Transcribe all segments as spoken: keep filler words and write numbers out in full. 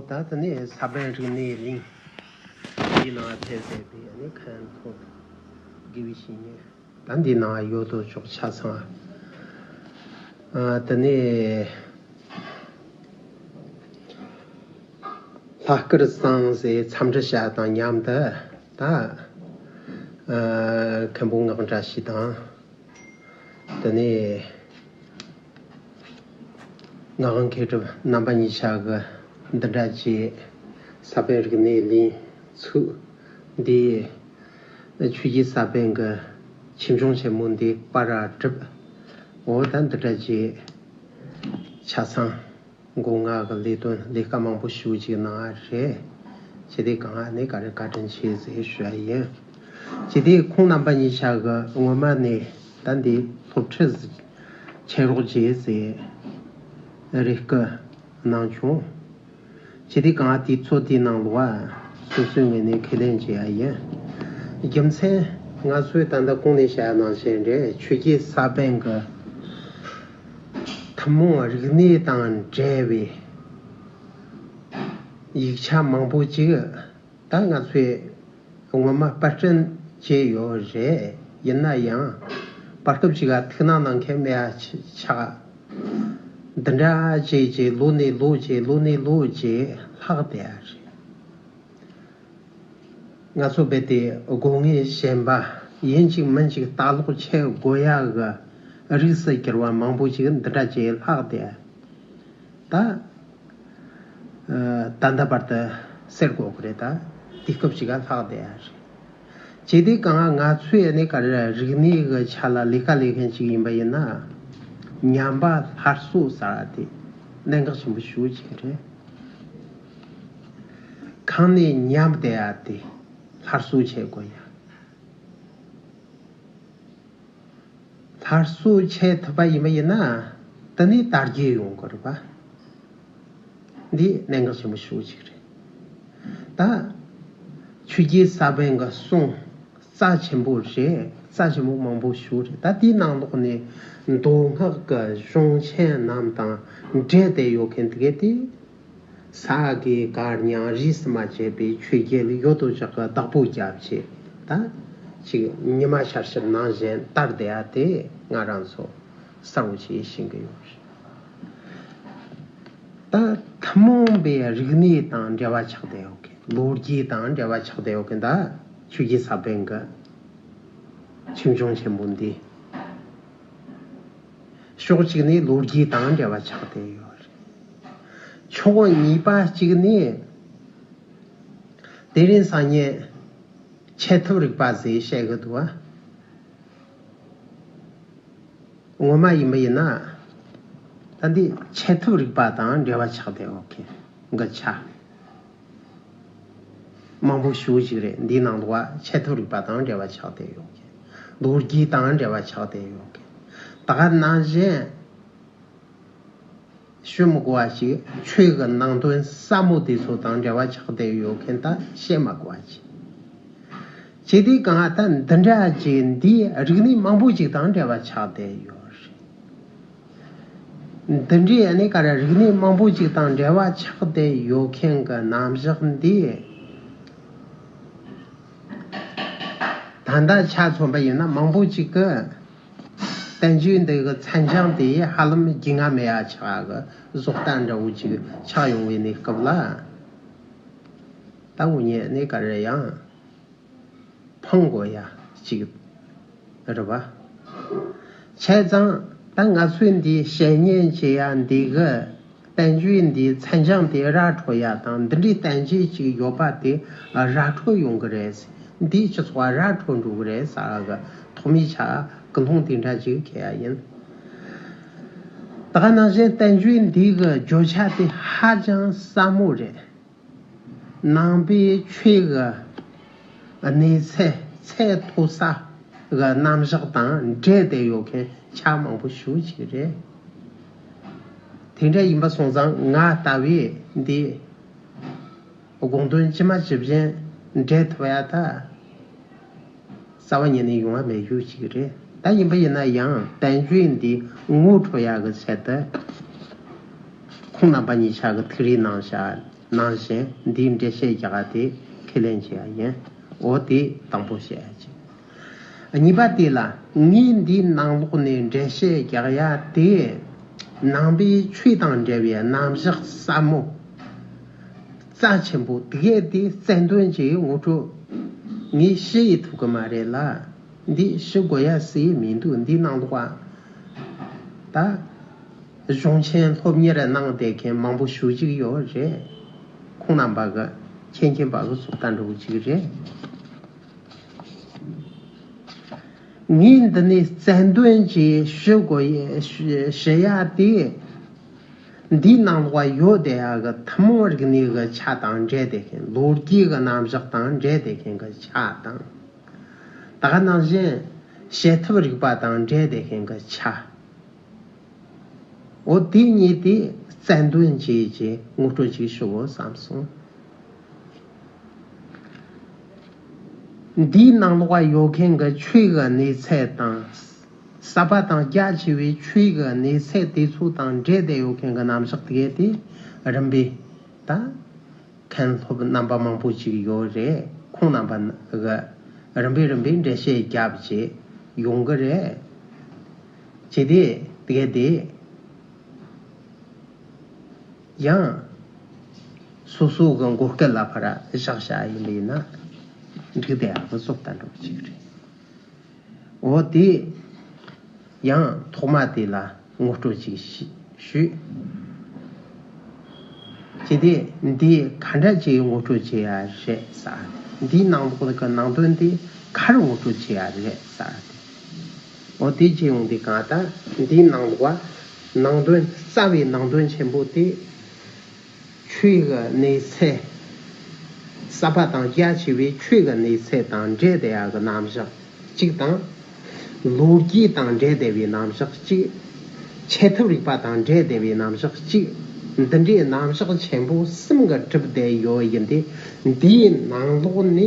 ད་དེ་ནས་ས་པཎ་རིག་གནས་གླིང་འདི་ནང་ཕེབས་པའི་ཨ་ནི་མཁན་ཐོག་དགེ་བའི་བཤེས་གཉེན་ད་འདི་ནང་ཡོད་དོ་ཅོག་ཆ་ཚང་། ཨ་དེ་ནས་ལྷ་སྐུར་བསང་ཟེར་འཚམས་འདྲི་བྱ་དང་མཉམ་དུ་ད་ཨ་མཁན་པོ་སྔགས་འདྲ་ཞིག་དང་། དེ་ནས་ངག་དབང་མཁས་གྲུབ་རྣམ་པ་གཉིས་ཆ་གི་འདི་འདྲ་བྱས། ས་པཎ་རིག་གནས་གླིང་ཚུགས། འདི་ཆོས་རྗེ་ས་པཎ་གྱི་ཆོས་འབྱུང་ཆེན་མོ་འདི་པར་བསྒྲིགས། འོ་ད་འདི་འདྲ་བྱས་ཆ་ཚང་། མགོ་ང་གི་ལས་དོན་ལས་ཀ་མང་པོ་ཞུ་ཅིག་གནང་བ་རེད། ཆེ་དེ་གང་ནས་ག་རེ་བཀའ་དྲིན་ཆེ་ཟེར་ཞུ་བ་ཡིན། ཆེ་དེ་ཁོང་རྣམ་པ་གཉིས་ཆ་གི་སྔོན་མ་ནས་ད་འདི་སློབ་ཁྲིད་བྱེད་རོགས་བྱེད་ཟེར་རེ་སྐུལ་གནང་བྱུང་། ཆེ་དེ་གང་དུས་ཚོད་དེའི་ནང་ལོགས་སོ་སོའི་ངོས་ནས་ཁས་ལེན་བྱེད་ཡ་ཡིན། རྒྱུ་མཚན་ང་ཚོས་ད་ལྟ་གོང་ནས་བཤད་ནང་བཞིན་རེད། ཆོས་རྗེ་ས་པཎ་གི་ཐུན་མོང་རིག་གནས་དང་འབྲེལ་བའི་ཡིག་ཆ་མང་པོ་ཅིག་ད་ང་ཚོས་སྔོན་མ་པར་སྐྲུན་བྱས་ཡོད་རེད། ཡིན་ན་ཡང་པར་སྐབས་ཅིག་ག་ཐུགས་སྣང་གནང་མཁན་མེད་ཡ་ཆགས། འདི་འདྲ་བྱས་བྱས་ལོ་ནས་ལོ་བྱས་ལོ་ནས་ལོ་བྱས་ལྷག་བསྡད་ཡ་རེད། ང་ཚོ་རྦད་དེ་དགོས་ངེས་གཞན་པ་ཡིན་གཅིག་མིན་གཅིག་ལྟ་ཀློག་བྱེད་དགོས་ཡ་གི་རིགས་སུ་གྱུར་བ་མང་པོ་ཞིག་འདི་འདྲ་བྱས་ལྷག་བསྡད་ད། ད་ལྟ་བར་དུ་ཟེར་དགོས་ཀྱི་རེད། ད་དུས་སྐབས་ཤིག་ག་ལྷག་བསྡད་ཡ་རེད། ཇི་སྟེ་གང་ང་ཚོས་ནི་ག་རེ་རིག་གནས་ཀྱི་ཆ་ལ་ལས་ཀ་ལས་མཁན་ཞིག་ཡིན་པ་ཡིན་ན། ཉམས་པ་སླར་གསོ་ཟེར་བ་དེ་གནད་འགག་ཆེན་པོ་ཞེ་པོ་ཅིག་རེད། གང་ནས་ཉམས་བསྡད་ཡ་དེ་སླར་གསོ་བྱེད་དགོས་ཡ། སླར་གསོ་བྱེད་ཐུབ་པ་ཡིན་པ་ཡིན་ན། དེ་ནས་དར་རྒྱས་ཡོང་དགོས་རེད་པ། འདི་གནད་འགག་ཆེན་པོ་ཞེ་པོ་ཅིག་རེད། ད་ཆོས་རྗེ་ས་པཎ་གྱི་གསུང་རྩ་ཆེན་པོ་རེད། རྩ་ཆེན་པོ་མང་པོ་ཞེ་པོ་རེད། ད་དེའི་ནང་ལོགས་ནས་མདོ་སྔགས་ཀྱི་གཞུང་ཆེན་རྣམས་དང་འབྲེལ་ཏེ་ཡོད་མཁན་དེ་གས་དེ། ས་དགེ་བཀའ་རྙིང་རིས་སུ་མ་ཆད་པའི་ཆོས་རྒྱལ་ཡོད་དོ་ཅོག་གི་བདག་པོ་རྒྱབ་བྱས། ད་ཅིག་ཉི་མ་ཤར་ཤར་ནང་བཞིན་དར་བསྡད་ཡ་དེ་ང་རང་ཚོ་གསལ་བོ་ཅིག་ཤེས་ཀྱི་ཡོད་རེད། ད་ཐུན་མོང་པའི་རིག་གནས་དང་འབྲེལ་བ་ཆགས་བསྡད་ཡོད་མཁན། ལོ་རྒྱུས་དང་འབྲེལ་བ་ཆགས་བསྡད་ཡོད་མཁན། ད་ཆོས་རྗེ་ས་པཎ་གྱི་ཆོས་འབྱུང་ཆེན་པོ་འདི། ཕྱོགས་གཅིག་ནས་ལོ་རྒྱུས་དང་འབྲེལ་བ་ཆགས་བསྡད་ཡོད་རེད། ཕྱོགས་གཉིས་པ་གཅིག་ནས་དེ་རིང་སང་ཉིན་འཆད་ཐབས་རིག་པ་ཟེར་བཤད་གི་འདུག་བ། ངོ་མ་ཡིན་པ་ཡིན་ན། ད་འདི་འཆད་ཐབས་རིག་པ་དང་འབྲེལ་བ་ཆགས་བསྡད་ཡོད་མཁན་གྱི་ཆ་མང་པོ་ཞེ་པོ་ཅིག་རེད། འདིའི་ནང་དུ་བ་འཆད་ཐབས་རིག་པ་དང་འབྲེལ་བ་ཆགས་བསྡད་ཡོད་མཁན། ལོ་རྒྱུས་དང་འབྲེལ་བ་ཆགས་བསྡད་ཡོད་མཁན། ད་ག་ནང་བཞིན་ཞུ་མི་དགོས་པ་ཞིག་ཆོས་ཀྱི་ནང་དོན་ཟབ་མོ་དེ་ཚོ་དང་འབྲེལ་བ་ཆགས་བསྡད་ཡོད་མཁན་ད་བཤད་མ་དགོས་པ་ཞིག་བྱས་དུས་གང་ལྟར་འདི་འདྲ་ཅིག་འདིའི་རིག་གནས་མང་པོ་ཅིག་དང་འབྲེལ་བ་ཆགས་བསྡད་ཡོད་རེད། འདི་འདྲའི་ཨ་ནི་ག་རེ་རིག་གནས་མང་པོ་ཅིག་དང་འབྲེལ་བ་ཆགས་བསྡད་ཡོད་མཁན་གྱི་རྣམ་གཞག་འདི། ད་ལྟ་ཆ་མཚོན་པ་ཡིན་ན་མང་པོ་ཅིག་གིས་བསྟན་བཅོས་འདི་གི་མཚན་བྱང་དེ་ཧ་ལམ་རྒྱུས་མངའ་མེད་ཡ་ཆགས་གི་བཟོ་ལྟ་འདྲ་བོ་ཅིག་ཆགས་ཡོང་བའི་གནས་སྐབས་ལ། ད་དངོས་གནས་ནི་ག་རེ་ཡང་ཕངས་དགོས་ཡ་ཅིག་རེད་བ། བྱས་ཙང་ད་ང་ཚོས་འདི་བཤད་ཉན་བྱེད་ཡ་འདི་གི་བསྟན་བཅོས་འདིའི་མཚན་བྱང་དེ་ར་འཕྲོད་ཡ་དང་འདི་འདྲའི་བསྟན་བཅོས་ཅིག་ཡོད་པ་དེ་ར་འཕྲོད་ཡོང་གི་རེད། འདིའི་སྤྱི་ཚོགས་ར་འཕྲོད་འགྲོ་གི་རེད་ཟེར་གི་ཐོག་མའི་ཆ་ཀུན་སློང་དེ་འདྲ་ཅིག་འཁྱེར་ཡ་ཡིན། ད་ག་ནང་བཞིན་བསྟན་བཅོས་འདི་གི་བརྗོད་བྱ་དེ་ཧ་ཅང་ཟབ་མོ་རེད། ནང་པའི་ཆོས་ཀྱི་གནས་ཚད་ཚད་མཐོ་ས་གི་རྣམ་གཞག་དང་འབྲེལ་བསྡད་ཡོད་མཁན་ཆ་མང་པོ་ཞེ་པོ་ཅིག་རེད། དེ་འདྲ་ཡིན་པ་སོང་ཙང་ང་ལྟ་བུས་འདི་དགོངས་དོན་ཇི་མ་ཇི་བཞིན་འགྲེལ་ཐུབ་ཡ་ད། རྩ་བ་ཉིད་ནས་ཡོང་བ་མེད་རྒྱུ་ཞིག་རེད། ད་ཡིན་པ་ཡིན་ན་ཡང་བསྟན་བཅོས་འདི་ངོ་འཕྲོད་ཡག་གི་ཆེད་དུ་ཁོང་རྣམ་པ་གཉིས་ཆ་གི་ཐུགས་རེ་གནང་བཞག་ནང་བཞིན་འདིའི་འགྲེལ་བཤད་རྒྱག་ཡ་དེ་ཁས་ལེན་བྱེད་ཡ་ཡིན། འོ་དེ་དང་པོ་བཤད་ཡ་ཅིག་གཉིས་པ་དེ་ལ་ངས་འདིའི་ནང་ལོགས་ནས་འགྲེལ་བཤད་རྒྱག་ཡ་དེ་ནང་པའི་ཆོས་དང་འབྲེལ་བའི་རྣམ་གཞག་ཟབ་མོ་རྩ་ཆེན་པོ་དེ་གས་དེ་རྩལ་འདོན་གྱི་ངོ་སྤྲོད་ངས་ཞུ་ཡི་ཐུབ་གི་མ་རེད་ལ། འདི་ཞུ་དགོས་ཡ་སུ་ཡི་མི་འདུག་འདི་ནང་ལོགས་ད། གཞུང་ཆེན་སློབ་གཉེར་གནང་བསྡད་མཁན་མང་པོ་ཞེ་གཅིག་ཡོད་རེད། ཁོང་རྣམ་པ་གི་མཁྱེན་མཁྱེན་པ་གི་སུག་ལྟ་འདྲ་བོ་ཅིག་རེད། ངས་འདི་ནས་རྩལ་འདོན་གྱིས་ཞུ་དགོས་ཡ་ཞུ་ཞུ་ཡ་དེ། འདིའི་ནང་ལོགས་ཡོད་བསྡད་ཡ་གི་ཐུན་མོང་རིག་གནས་གི་ཆ་དང་འབྲེལ་བསྡད་མཁན། ལོ་རྒྱུས་གི་རྣམ་གཞག་དང་འབྲེལ་བསྡད་མཁན་གི་ཆ་དང་། ད་ག་ནང་བཞིན་བྱེད་ཐབས་རིག་པ་དང་འབྲེལ་བསྡད་མཁན་གི་ཆ། འོ་དེ་གཉིས་དེ་རྩལ་འདོན་བྱས་རྗེས་ངོ་སྤྲོད་ཅིག་ཞུ་དགོས་བསམ་སོང་། འདིའི་ནང་ལོགས་ཡོད་མཁན་གྱི་ཆོས་ཀྱི་གནས་ཚད་དང་། ཟབ་པ་དང་རྒྱ་ཆེ་བའི་ཆོས་ཀྱི་གནས་ཚད་དེ་ཚོ་དང་འབྲེལ་བསྡད་ཡོད་མཁན་གྱི་རྣམ་གཞག་དེ་གས་དེ་རིམ་པས་ད། མཁན་སློབ་རྣམ་པ་མང་པོ་ཅིག་ཡོད་རེད། ཁོང་རྣམ་པ་གི་རིམ་པས་རིམ་པས་འགྲེལ་བཤད་བརྒྱབ་བྱས་ཡོང་གི་རེད། བྱས་ཏེ་དེ་གས་དེ་ཡང་སོ་སོ་གི་མགོ་སྐལ་ལ་ཕར་བཞག་བྱ་ཡིན་པས་ན་འགྲིག་བསྡད་ཡག་གི་བཟོ་ལྟ་འགྲོ་གི་ཅིག་རེད། འོ་དེ་ཡང་ཐོག་མ་དེ་ལ་ངོ་སྤྲོད་ཅིག་ཞུ་ཞུས། ཅི་སྟེ་འདི་ག་འདྲ་ཅིག་ངོ་སྤྲོད་བྱེད་ཡ་རེད་ཟེར། འདིའི་ནང་ལོགས་ཀྱི་ནང་དོན་དེ་ག་རེ་ངོ་སྤྲོད་བྱེད་ཡ་རེད་ཟེར་ཏེ། འོ་དེ་བྱེད་ཡོང་དུས་གང་ལྟར་འདིའི་ནང་ལོགས་ནང་དོན་རྩ་བའི་ནང་དོན་ཆེན་པོ་དེ། ཆོས་ཀྱི་གནས་ཚད། ཟབ་པ་དང་རྒྱ་ཆེ་བའི་ཆོས་ཀྱི་གནས་ཚད་དང་འབྲེལ་བསྡད་ཡག་གི་རྣམ་གཞག་གཅིག་དང་། ལོ་རྒྱུས་དང་འབྲེལ་བསྡད་པའི་རྣམ་གཞག་གཅིག་བྱེད་ཐབས་རིག་པ་དང་འབྲེལ་བསྡད་པའི་རྣམ་གཞག་གཅིག་འདི་འདྲའི་རྣམ་གཞག་ཆེན་པོ་གསུམ་གྱིས་གྲུབ་བསྡད་ཡོད་ཡིན་ཏེ། འདིའི་ནང་ལོགས་ནས་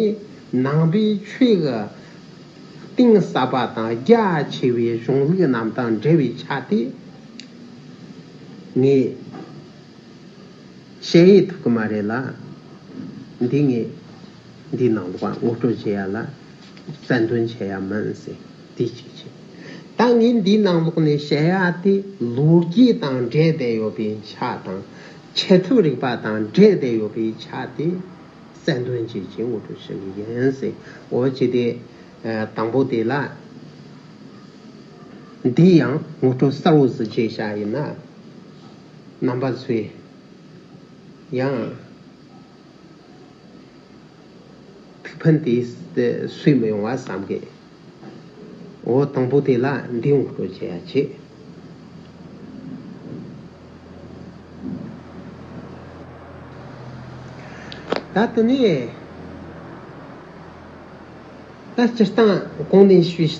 ནང་པའི་ཆོས་ཀྱི་གཏིང་ཟབ་པ་དང་རྒྱ་ཆེ་བའི་གཞུང་ལུགས་རྣམས་དང་འབྲེལ་བའི་ཆ་དེ་ངས་བཤད་ཡས་ཐུབ་ཀྱི་མ་རེད་ལ། འདི་ངས་འདིའི་ནང་ལོགས་ངོ་སྤྲོད་བྱེད་ཡ་ལ་རྩལ་འདོན་བྱེད་ཡ་མིན་ཟེར། འདི་གཅིག་བྱས། ད་ངས་འདིའི་ནང་ལོགས་ནས་བཤད་ཡ་དེ་ལོ་རྒྱུས་དང་འབྲེལ་བསྡད་ཡོད་པའི་ཆ་དང་། བྱེད་ཐབས་རིག་པ་དང་འབྲེལ་བསྡད་ཡོད་པའི་ཆ་དེ་རྩལ་འདོན་བྱེད་ཀྱི་ངོ་སྤྲོད་བྱེད་ཀྱི་ཡིན་ཟེར། འོ་བྱས་ཏེ་དང་པོ་དེ་ལ་འདི་ཡང་ངོ་སྤྲོད་གསལ་བོ་ཟིག་བྱས་བཞག་ཡིན་ན། རྣམ་པ་ཚོས་ཡང་ཐུགས་ཕན་དེ་སུས་མི་ཡོང་བ་བསམ་གི། འོ་དང་པོ་དེ་ལ་འདི་ངོ་སྤྲོད་བྱེད་ཡ་བྱེད། ད་དེ་ནས་ད་སྤྱིར་བཏང་གོང་ནས་ཞུས་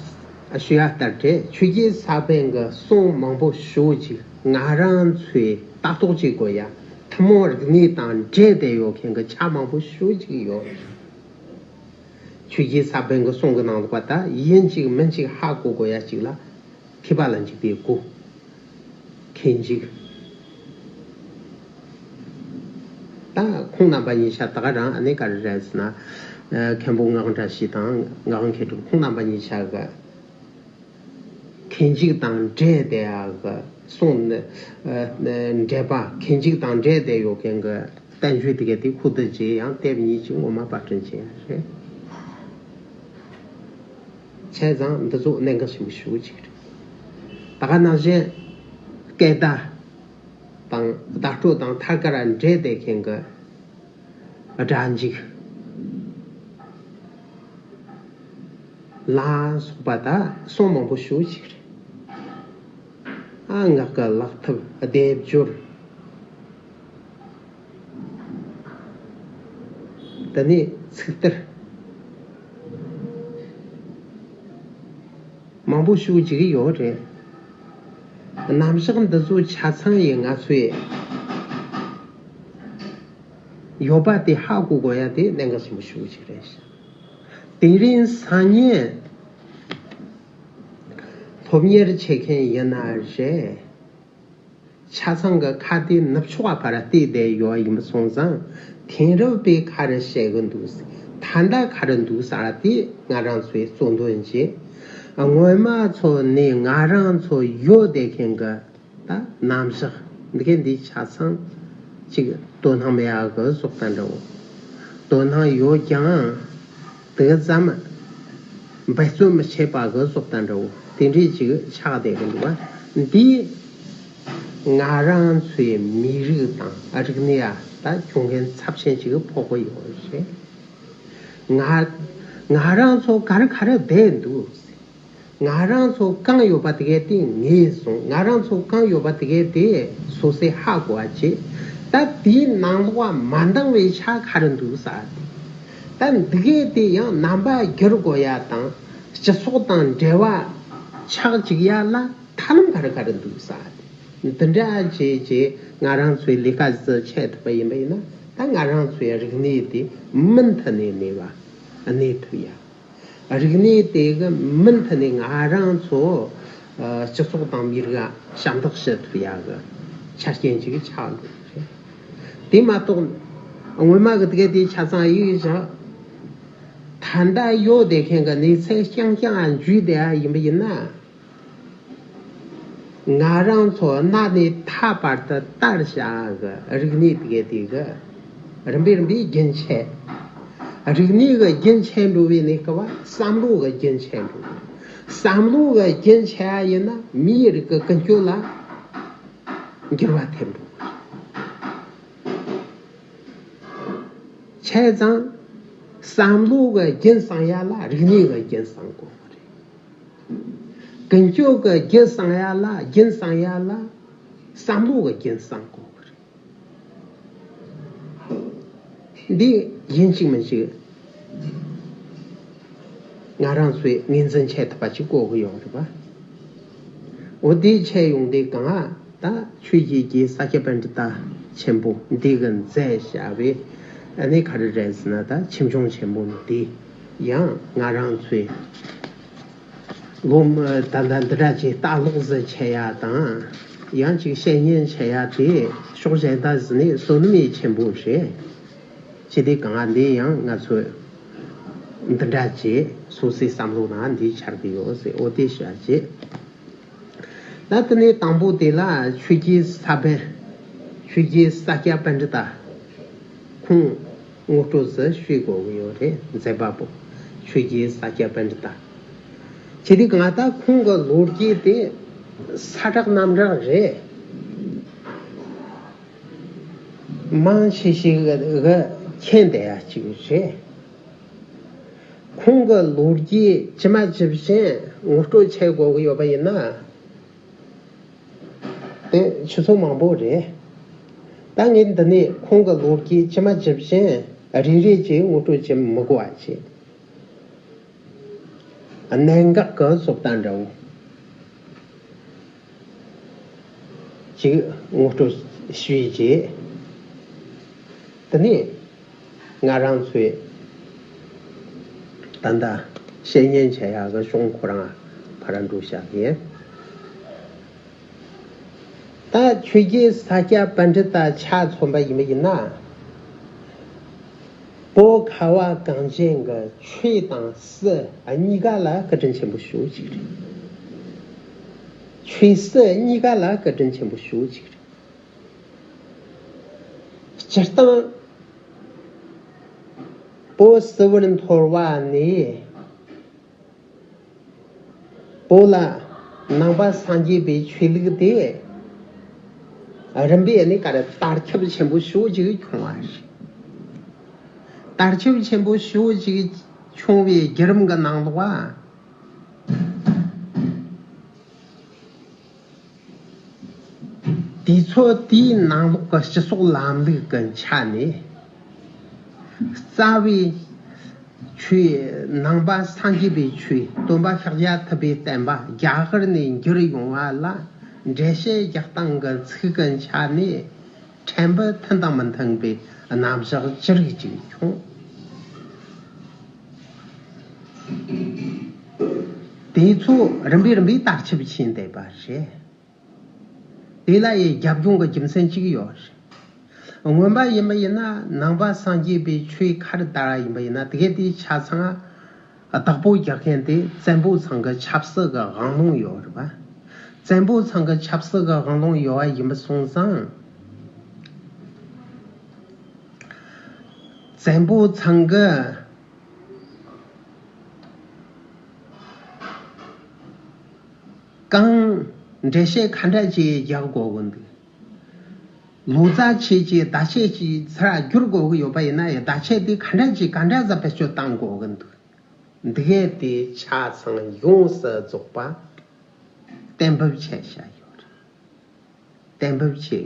ཞུ་ཡ་ལྟར་ཏེ། ཆོས་རྗེ་ས་པཎ་གྱི་གསུང་མང་པོ་ཞེ་པོ་ཅིག་ང་རང་ཚོས་ལྟ་རྟོག་བྱེད་དགོས་ཡ། ཐུན་མོང་རིག་གནས་དང་འབྲེལ་བསྡད་ཡོད་མཁན་གྱི་ཆ་མང་པོ་ཞེ་པོ་ཅིག་ཡོད། ཆོས་རྗེ་ས་པཎ་གྱི་གསུང་གི་ནང་ལོགས་པ་ད་ཡིན་གཅིག་མིན་གཅིག་ཧ་གོ་དགོས་ཡ་གཅིག་ལ། མཁས་པ་ལ་འཇུག་པའི་སྒོ། མཁས་འཇུག་ད་ཁོང་རྣམ་པ་གཉིས་ཆ་ད་ག་རང་ཨ་ནི་ག་རེ་རེད་ཟེར་ན། ཨ། མཁན་པོ་ངག་དབང་བཀྲ་ཤིས་དང་ངག་དབང་མཁས་གྲུབ་ཁོང་རྣམ་པ་གཉིས་ཆ་གི་མཁས་འཇུག་དང་འབྲེལ་བསྡད་ཡག་གི་གསུང་ནི། ཨ། འགྲེལ་པ། མཁས་འཇུག་དང་འབྲེལ་བསྡད་ཡོད་མཁན་གྱི་བསྟན་བཅོས་དེ་ག་དེ་ཁུ་བསྡུ་བྱས་ཡང་དེབ་གཉིས་ཀྱི་ངོ་མ་པར་སྐྲུན་བྱས་ཡ་རེད། བྱས་ཙང་འདི་ཚོ་གནད་འགག་ཆེན་པོ་ཞེ་པོ་ཅིག་རེད། ད་ག་ནང་བཞིན་སྐད་བརྡ་དང་བརྡ་སྤྲོད་དང་ཐད་ཀར་འབྲེལ་བསྡད་མཁན་གྱི་སྒྲ་འཇུག་ལ་སོགས་པ་ད་གསུང་མང་པོ་ཞེ་པོ་ཅིག་རེད། ཨ། ངག་གི་ལག་ཐབས། སྡེབ་སྦྱོར། དེ་ནས་ཚིག་གཏེར་མང་པོ་ཞེ་པོ་ཅིག་ཡོད་རེད། རྣམ་གཞག་འདི་ཚོ་ཆ་ཚང་ཡིན་ང་ཚོས་ཡོད་པ་དེ་ཧ་གོ་དགོས་ཡ་དེ་གནད་འགག་ཆེན་པོ་ཞེ་པོ་ཅིག་རེད་ཤག་དེ་རིང་སང་ཉིན་སློབ་གཉེར་བྱེད་མཁན་ཡིན་ན་རེད། ཆ་ཚང་གི་ཁ་དེ་ནུབ་ཕྱོགས་པ་ཕར་བལྟས་བསྡད་ཡོད་ཡིན་པ་སོང་ཙང་། དེང་རབས་པའི་ཁ་རུ་བཤད་གི་འདུག་ད་ལྟ་ག་རེ་འདུག་ཟེར་དེ་ང་རང་ཚོའི་གཙོ་འདོན་བྱེད། སྔོན་མ་ཚོ་ནས་ང་རང་ཚོ་ཡོད་བསྡད་མཁན་གི་ད་རྣམ་གཞག་འདི་གའི་འདི་ཆ་ཚང་ཅིག་དོ་སྣང་མེད་ཡག་གི་བཟོ་ལྟ་འདྲ་བོ། དོ་སྣང་ཡོད་ཀྱང་དེ་ཙམ་འབད་བརྩོན་མི་བྱེད་པ་གི་བཟོ་ལྟ་འདྲ་བོ་དེ་འདྲས་ཅིག་ཆགས་བསྡད་གི་འདུག་བ། འདི་ང་རང་ཚོའི་མི་རིགས་དང་རིག་གནས་ཡ་ད་ཁྱོན་མཁན་ཚབས་ཆེན་ཅིག་ཕོག་གི་ཡོད་རེད། ང་ང་རང་ཚོ་ག་རེ་ག་རེ་བསྡད་འདུག་ང་རང་ཚོ་གང་ཡོད་པ་དེ་གས་དེ་ངེས་སོང་། ང་རང་ཚོ་གང་ཡོད་པ་དེ་གས་དེ་སོ་སོས་ཧ་གོ་བ་བྱེད། ད་དེའི་ནང་ལོགས་མ་འདང་བའི་ཆ་ག་རེ་འདུག་ཟེར། ད་འདི་གས་དེ་ཡང་རྣམ་པ་བསྒྱུར་དགོས་ཡ་དང་སྤྱི་ཚོགས་དང་འབྲེལ་བ་ཆགས་ཅིག་ཡ་ལ་ཐབས་ལམ་ག་རེ་ག་རེ་འདུག་ཟེར། འདི་འདྲ་བྱས་རྗེས་ང་རང་ཚོའི་ལས་ཀ་ཟིག་བྱེད་ཐུབ་པ་ཡིན་པ་ཡིན་ན། ད་ང་རང་ཚོའི་རིག་གནས་དེ་མུ་མཐུད་ནས་གནས་པ་གནས་ཐུབ་ཡ། རིག་གནས་དེ་གི་མུ་མཐུད་ནས་ང་རང་ཚོ་ཨ་སྤྱི་ཚོགས་དང་མི་རིགས་ཞབས་འདེགས་ཞུ་ཐུབ་ཡ་གི་ཆ་རྐྱེན་ཅིག་ཆགས་འགྲོ་གི་རེད། དེ་མ་གཏོགས་སྔོན་མ་གི་དེ་ག་དེ་ཆ་ཚང་ཡིག་བཞག་ད་ལྟ་ཡོད་བསྡད་མཁན་གི་གནས་ཚུལ་རྐྱང་རྐྱང་འཇུས་བསྡད་ཡ་ཡིན་པ་ཡིན་ན། ང་རང་ཚོ་གནའ་ནས་ད་བར་དུ་དར་བཞག་གི་རིག་གནས་དེ་གའི་དེ་གི་རིམ་པས་རིམ་པས་རྒྱུན་ཆད། རིག་གནས་གི་རྒྱུན་ཆད་འགྲོ་བའི་གནས་སྐབས་བསམ་བློ་གི་རྒྱུན་ཆད་འགྲོ། བསམ་བློ་གི་རྒྱུན་ཆད་ཡ་ཡིན་ན་མིའི་རིགས་ཀྱི་ཀུན་སྤྱོད་ལ་འགྱུར་བ་ཐེབས་འགྲོ། བྱས་ཙང་བསམ་བློ་གི་རྒྱུན་བསྲིང་ཡ་ལ་རིག་གནས་གི་རྒྱུན་བསྲིང་དགོས་པ་རེད། ཀུན་སྤྱོད་ཀྱི་རྒྱུན་བསྲིང་ཡ་ལ་རྒྱུན་བསྲིང་ཡ་ལ་བསམ་བློ་གི་རྒྱུན་བསྲིང་དགོས་པ་རེད། འདི་ཡིན་གཅིག་མིན་གཅིག་ང་རང་ཚོས་ངོས་འཛིན་བྱེད་ཐུབ་པ་ཅིག་དགོས་ཀྱི་ཡོད་རེད་པ། འོ་དེ་བྱས་ཡོང་དུས་གང་ཨ་ད་ཆོས་བརྒྱུད་ཀྱི་ས་སྐྱ་པཎྜི་ཏ་ཆེན་པོ་འདི་གི་མཛད་བྱ་བའི་ཨ་ནི་ག་རེ་རེད་ཟེར་ན། ད་ཆེ་ཆུང་ཆེན་པོ་འདི་ཡང་ང་རང་ཚོས་ལོ་མ་ད་ལྟ་འདི་འདྲ་ཅིག་ལྟ་ཀློག་ཟིག་བྱེད་ཡ་དང་། ཡང་ཅིག་བཤེས་གཉེན་བྱེད་ཡ་དེ་ཕྱོགས་གཞན་དག་ཟིག་ནས་བསོད་ནམས་ཡེ་ཆེན་པོ་རེད། ཅི་སྟེ་གང་ལ་འདི་ཡང་ང་ཚོས་འདི་འདྲ་བྱས་སོ་སོའི་བསམ་བློ་ནང་འདི་འཆར་གི་ཡོད་ཟེར། འོ་དེ་བྱ་བྱེད། ད་དེ་ནས་དང་པོ་དེ་ལ་ཆོས་རྒྱལ་ས་པཎ་ཆོས་རྒྱལ་ས་སྐྱ་པཎྜི་ཏ་ཁོང་ངོ་སྤྲོད་ཟིག་ཞུ་དགོས་ཀྱི་ཡོད་རེད། མཛད་པ་པོ་ཆོས་རྒྱལ་ས་སྐྱ་པཎྜི་ཏ། ཁྱེད་དེ་གང་ལྟར་ཁོང་གི་ལོ་རྒྱུས་དེ་ས་གྲགས་གནམ་གྲགས་རེད། མང་ཆེ་ཤོས་གི་མཁྱེན་བསྡད་ཡ་ཅིག་རེད། ཁོང་གི་ལོ་རྒྱུས་ཇི་མ་ཇི་བཞིན་ངོ་སྤྲོད་བྱེད་དགོས་ཀྱི་ཡོད་པ་ཡིན་ན། དེ་ཆུ་ཚོད་མང་པོ་རེད། ད་ངས་འདི་ནས་ཁོང་གི་ལོ་རྒྱུས་ཇི་མ་ཇི་བཞིན་རེ་རེ་བྱས་ངོ་སྤྲོད་བྱེད་མི་དགོས་པ་བྱས། གནད་འགག་གི་བཟོ་ལྟ་འདྲ་བོ་ཅིག་ངོ་སྤྲོད་ཞུས་རྗེས། དེ་ནས་ང་རང་ཚོས་ད་ལྟ་བཤེས་གཉེན་བྱེད་ཡག་གི་གཞུང་ཁོ་རང་ཕར་འགྲོ་བྱ་གི་ཡིན། ད་ཆོས་རྒྱལ་ས་སྐྱ་པཎྜི་ཏ་ཆ་མཚོན་པ་ཡིན་པ་ཡིན་ན། བོད་ཁ་བ་གངས་ཅན་གྱི་ཆོས་དང་སྲིད་གཉིས་ཀ་ལ་བཀའ་དྲིན་ཆེན་པོ་ཞེ་པོ་ཅིག་རེད། ཆོས་སྲིད་གཉིས་ཀ་ལ་བཀའ་དྲིན་ཆེན་པོ་ཞེ་པོ་ཅིག་རེད། སྤྱིར་བཏང་བོད་སིལ་བུར་འཐོར་བ་ནས། བོད་ལ་ནང་པ་སངས་རྒྱས་པའི་ཆོས་ལུགས་དེ་རིམ་པས་ནས་ག་རེ་དར་ཁྱབ་ཆེན་པོ་ཞེ་པོ་ཅིག་བྱུང་བ་རེད། དར་ཁྱབ་ཆེན་པོ་ཞེ་པོ་ཅིག་བྱུང་བའི་བརྒྱུད་རིམ་གྱི་ནང་ལོགས་ཨ། དུས་ཚོད་དེའི་ནང་ལོགས་ཀྱི་སྤྱི་ཚོགས་ལམ་ལུགས་ཀྱི་ཆ་ནས། རྩ་བའི་ཆོས་ནང་པ་སངས་རྒྱས་པའི་ཆོས་སྟོན་པ་ཤཱཀྱ་ཐུབ་པའི་བསྟན་པ་རྒྱ་གར་ནས་འགྱུར་ཡོང་བ་ལ་འགྲེལ་བཤད་རྒྱག་སྟངས་ཀྱི་ཚིག་གི་ཆ་ནས་ཕྲན་བུ་མཐུན་དང་མི་མཐུན་པའི་རྣམ་གཞག་ཅི་རིགས་ཅིག་བྱུང་། དེ་ཚོ་རིམ་པས་རིམ་པས་དར་ཁྱབ་ཕྱིན་བསྡད་པ་རེད། དེ་ལ་ཡི་རྒྱབ་ལྗོངས་ཀྱི་རྒྱུ་མཚན་གཅིག་ཡོད་རེད། སྔོན་མ་ཡིན་པ་ཡིན་ན་ནང་པ་སངས་རྒྱས་པའི་ཆོས་ཁ་རི་དར་བ་ཡིན་པ་ཡིན་ན་དེ་གའི་དེའི་ཆ་ཚང་བདག་པོ་རྒྱག་མཁན་དེ་བཙན་པོ་ཚང་གི་ཆབ་སྲིད་ཀྱི་དབང་ལུང་ཡོད་རེད་པ། བཙན་པོ་ཚང་གི་ཆབ་སྲིད་ཀྱི་དབང་ལུང་ཡོད་པ་ཡིན་པ་སོང་ཙང་བཙན་པོ་ཚང་གི་གང་འགྲེལ་བཤད་ག་འདྲ་ཅིག་རྒྱག་དགོས་ཀྱི་འདུག་ལོ་ཙཱ་བྱས་ཀྱི་བརྡ་ཆད་ཅིག་ཚུར་བསྒྱུར་དགོས་ཀྱི་ཡོད་པ་ཡིན་ན་ཡང་བརྡ་ཆད་དེ་ག་འདྲ་ཅིག་ག་འདྲ་ཟ་བེད་སྤྱོད་གཏང་དགོས་ཀྱི་འདུག་འདི་གས་དེ་ཆ་ཚང་ཡོངས་སུ་རྫོགས་པ་གཏན་འབེབས་བྱས་བཞག་ཡོད་རེད། གཏན་འབེབས་བྱས་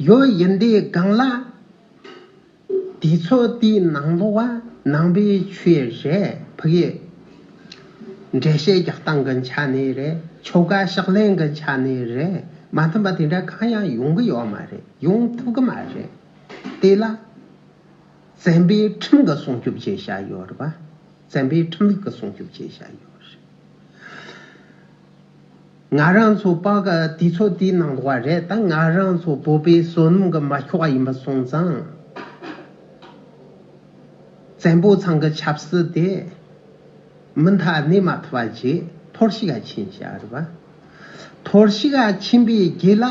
ཡོད་རེད། ཡོད་ཡིན་དེའི་སྒང་ལ། དུས་ཚོད་དེའི་ནང་ལོགས་ནང་པའི་ཆོས་རེད། ཕ་གི་འགྲེལ་བཤད་རྒྱག་སྟངས་ཀྱི་ཆ་ནས་རེད། ཆོ་ག་ཕྱག་ལེན་གྱི་ཆ་ནས་རེད། མ་མཐུན་པ་དེ་འདྲ་གང་ཡང་ཡོང་གི་ཡོད་མ་རེད། ཡོང་ཐུབ་ཀྱི་མ་རེད། དེ་ལ་བཙན་པོའི་ཁྲིམས་ཀྱི་སྲུང་སྐྱོབ་བྱས་བཞག་ཡོད་རེད་པ། བཙན་པོའི་ཁྲིམས་ལུགས་ཀྱི་སྲུང་སྐྱོབ་བྱས་བཞག་ཡོད་རེད། ང་རང་ཚོ་བོད་ཀྱི་དུས་ཚོད་དེའི་ནང་ལོགས་རེད། ད་ང་རང་ཚོ་བོད་པའི་བསོད་ནམས་ཀྱི་མ་ཁྱོག་ཡིན་པ་སོང་ཙང་བཙན་པོ་ཚང་གི་ཆབ་སྲིད་དེ་མུ་མཐའ་གནས་མ་ཐུབ་པ་བྱས་འཐོར་ཞིག་ག་ཕྱིན་བཞག་རེད་པ། འཐོར་ཞིག་ག་ཕྱིན་པའི་རྗེས་ལ།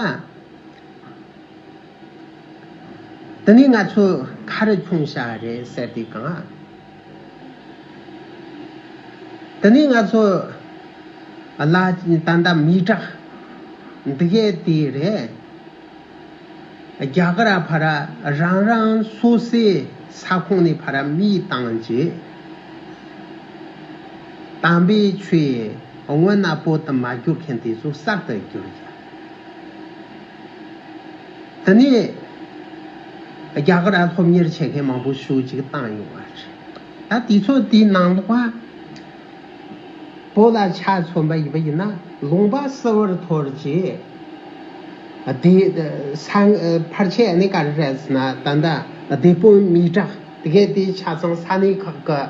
དེ་ནས་ང་ཚོ་ག་རེ་བྱུང་བཞག་རེད་ཟེར་དུས་གང་། དེ་ནས་ང་ཚོ་ལ་ད་ལྟ་མི་དྲག་འདི་གས་དེ་རེད། རྒྱ་གར་ཕར་རང་རང་སོ་སོའི་ས་ཁོངས་ནས་ཕར་མི་བཏང་རྗེས། དམ་པའི་ཆོས་སྔོན་ན་བོད་དུ་མ་བསྒྱུར་མཁན་དེ་ཚོ་གསར་དུ་བསྒྱུར་བཞག་དེ་ནས་རྒྱ་གར་སློབ་གཉེར་བྱེད་མཁན་མང་པོ་ཞེ་ཅིག་བཏང་ཡོང་བ་རེད། ད་དུས་ཚོད་དེའི་ནང་ལོགས་བོད་ལ་ཆ་མཚོན་པ་ཡིན་པ་ཡིན་ན་ལུང་པ་བསིལ་བར་འཐོར་རྗེས། དེ་ས་ཕལ་ཆེར་ཨ་ནི་ག་རེ་རེད་ཟེར་ན་ད་ལྟ་སྡེ་དཔོན་མི་དྲག་དེ་གས་དེ་ཆ་ཚང་ས་གནས་ཁག་གི་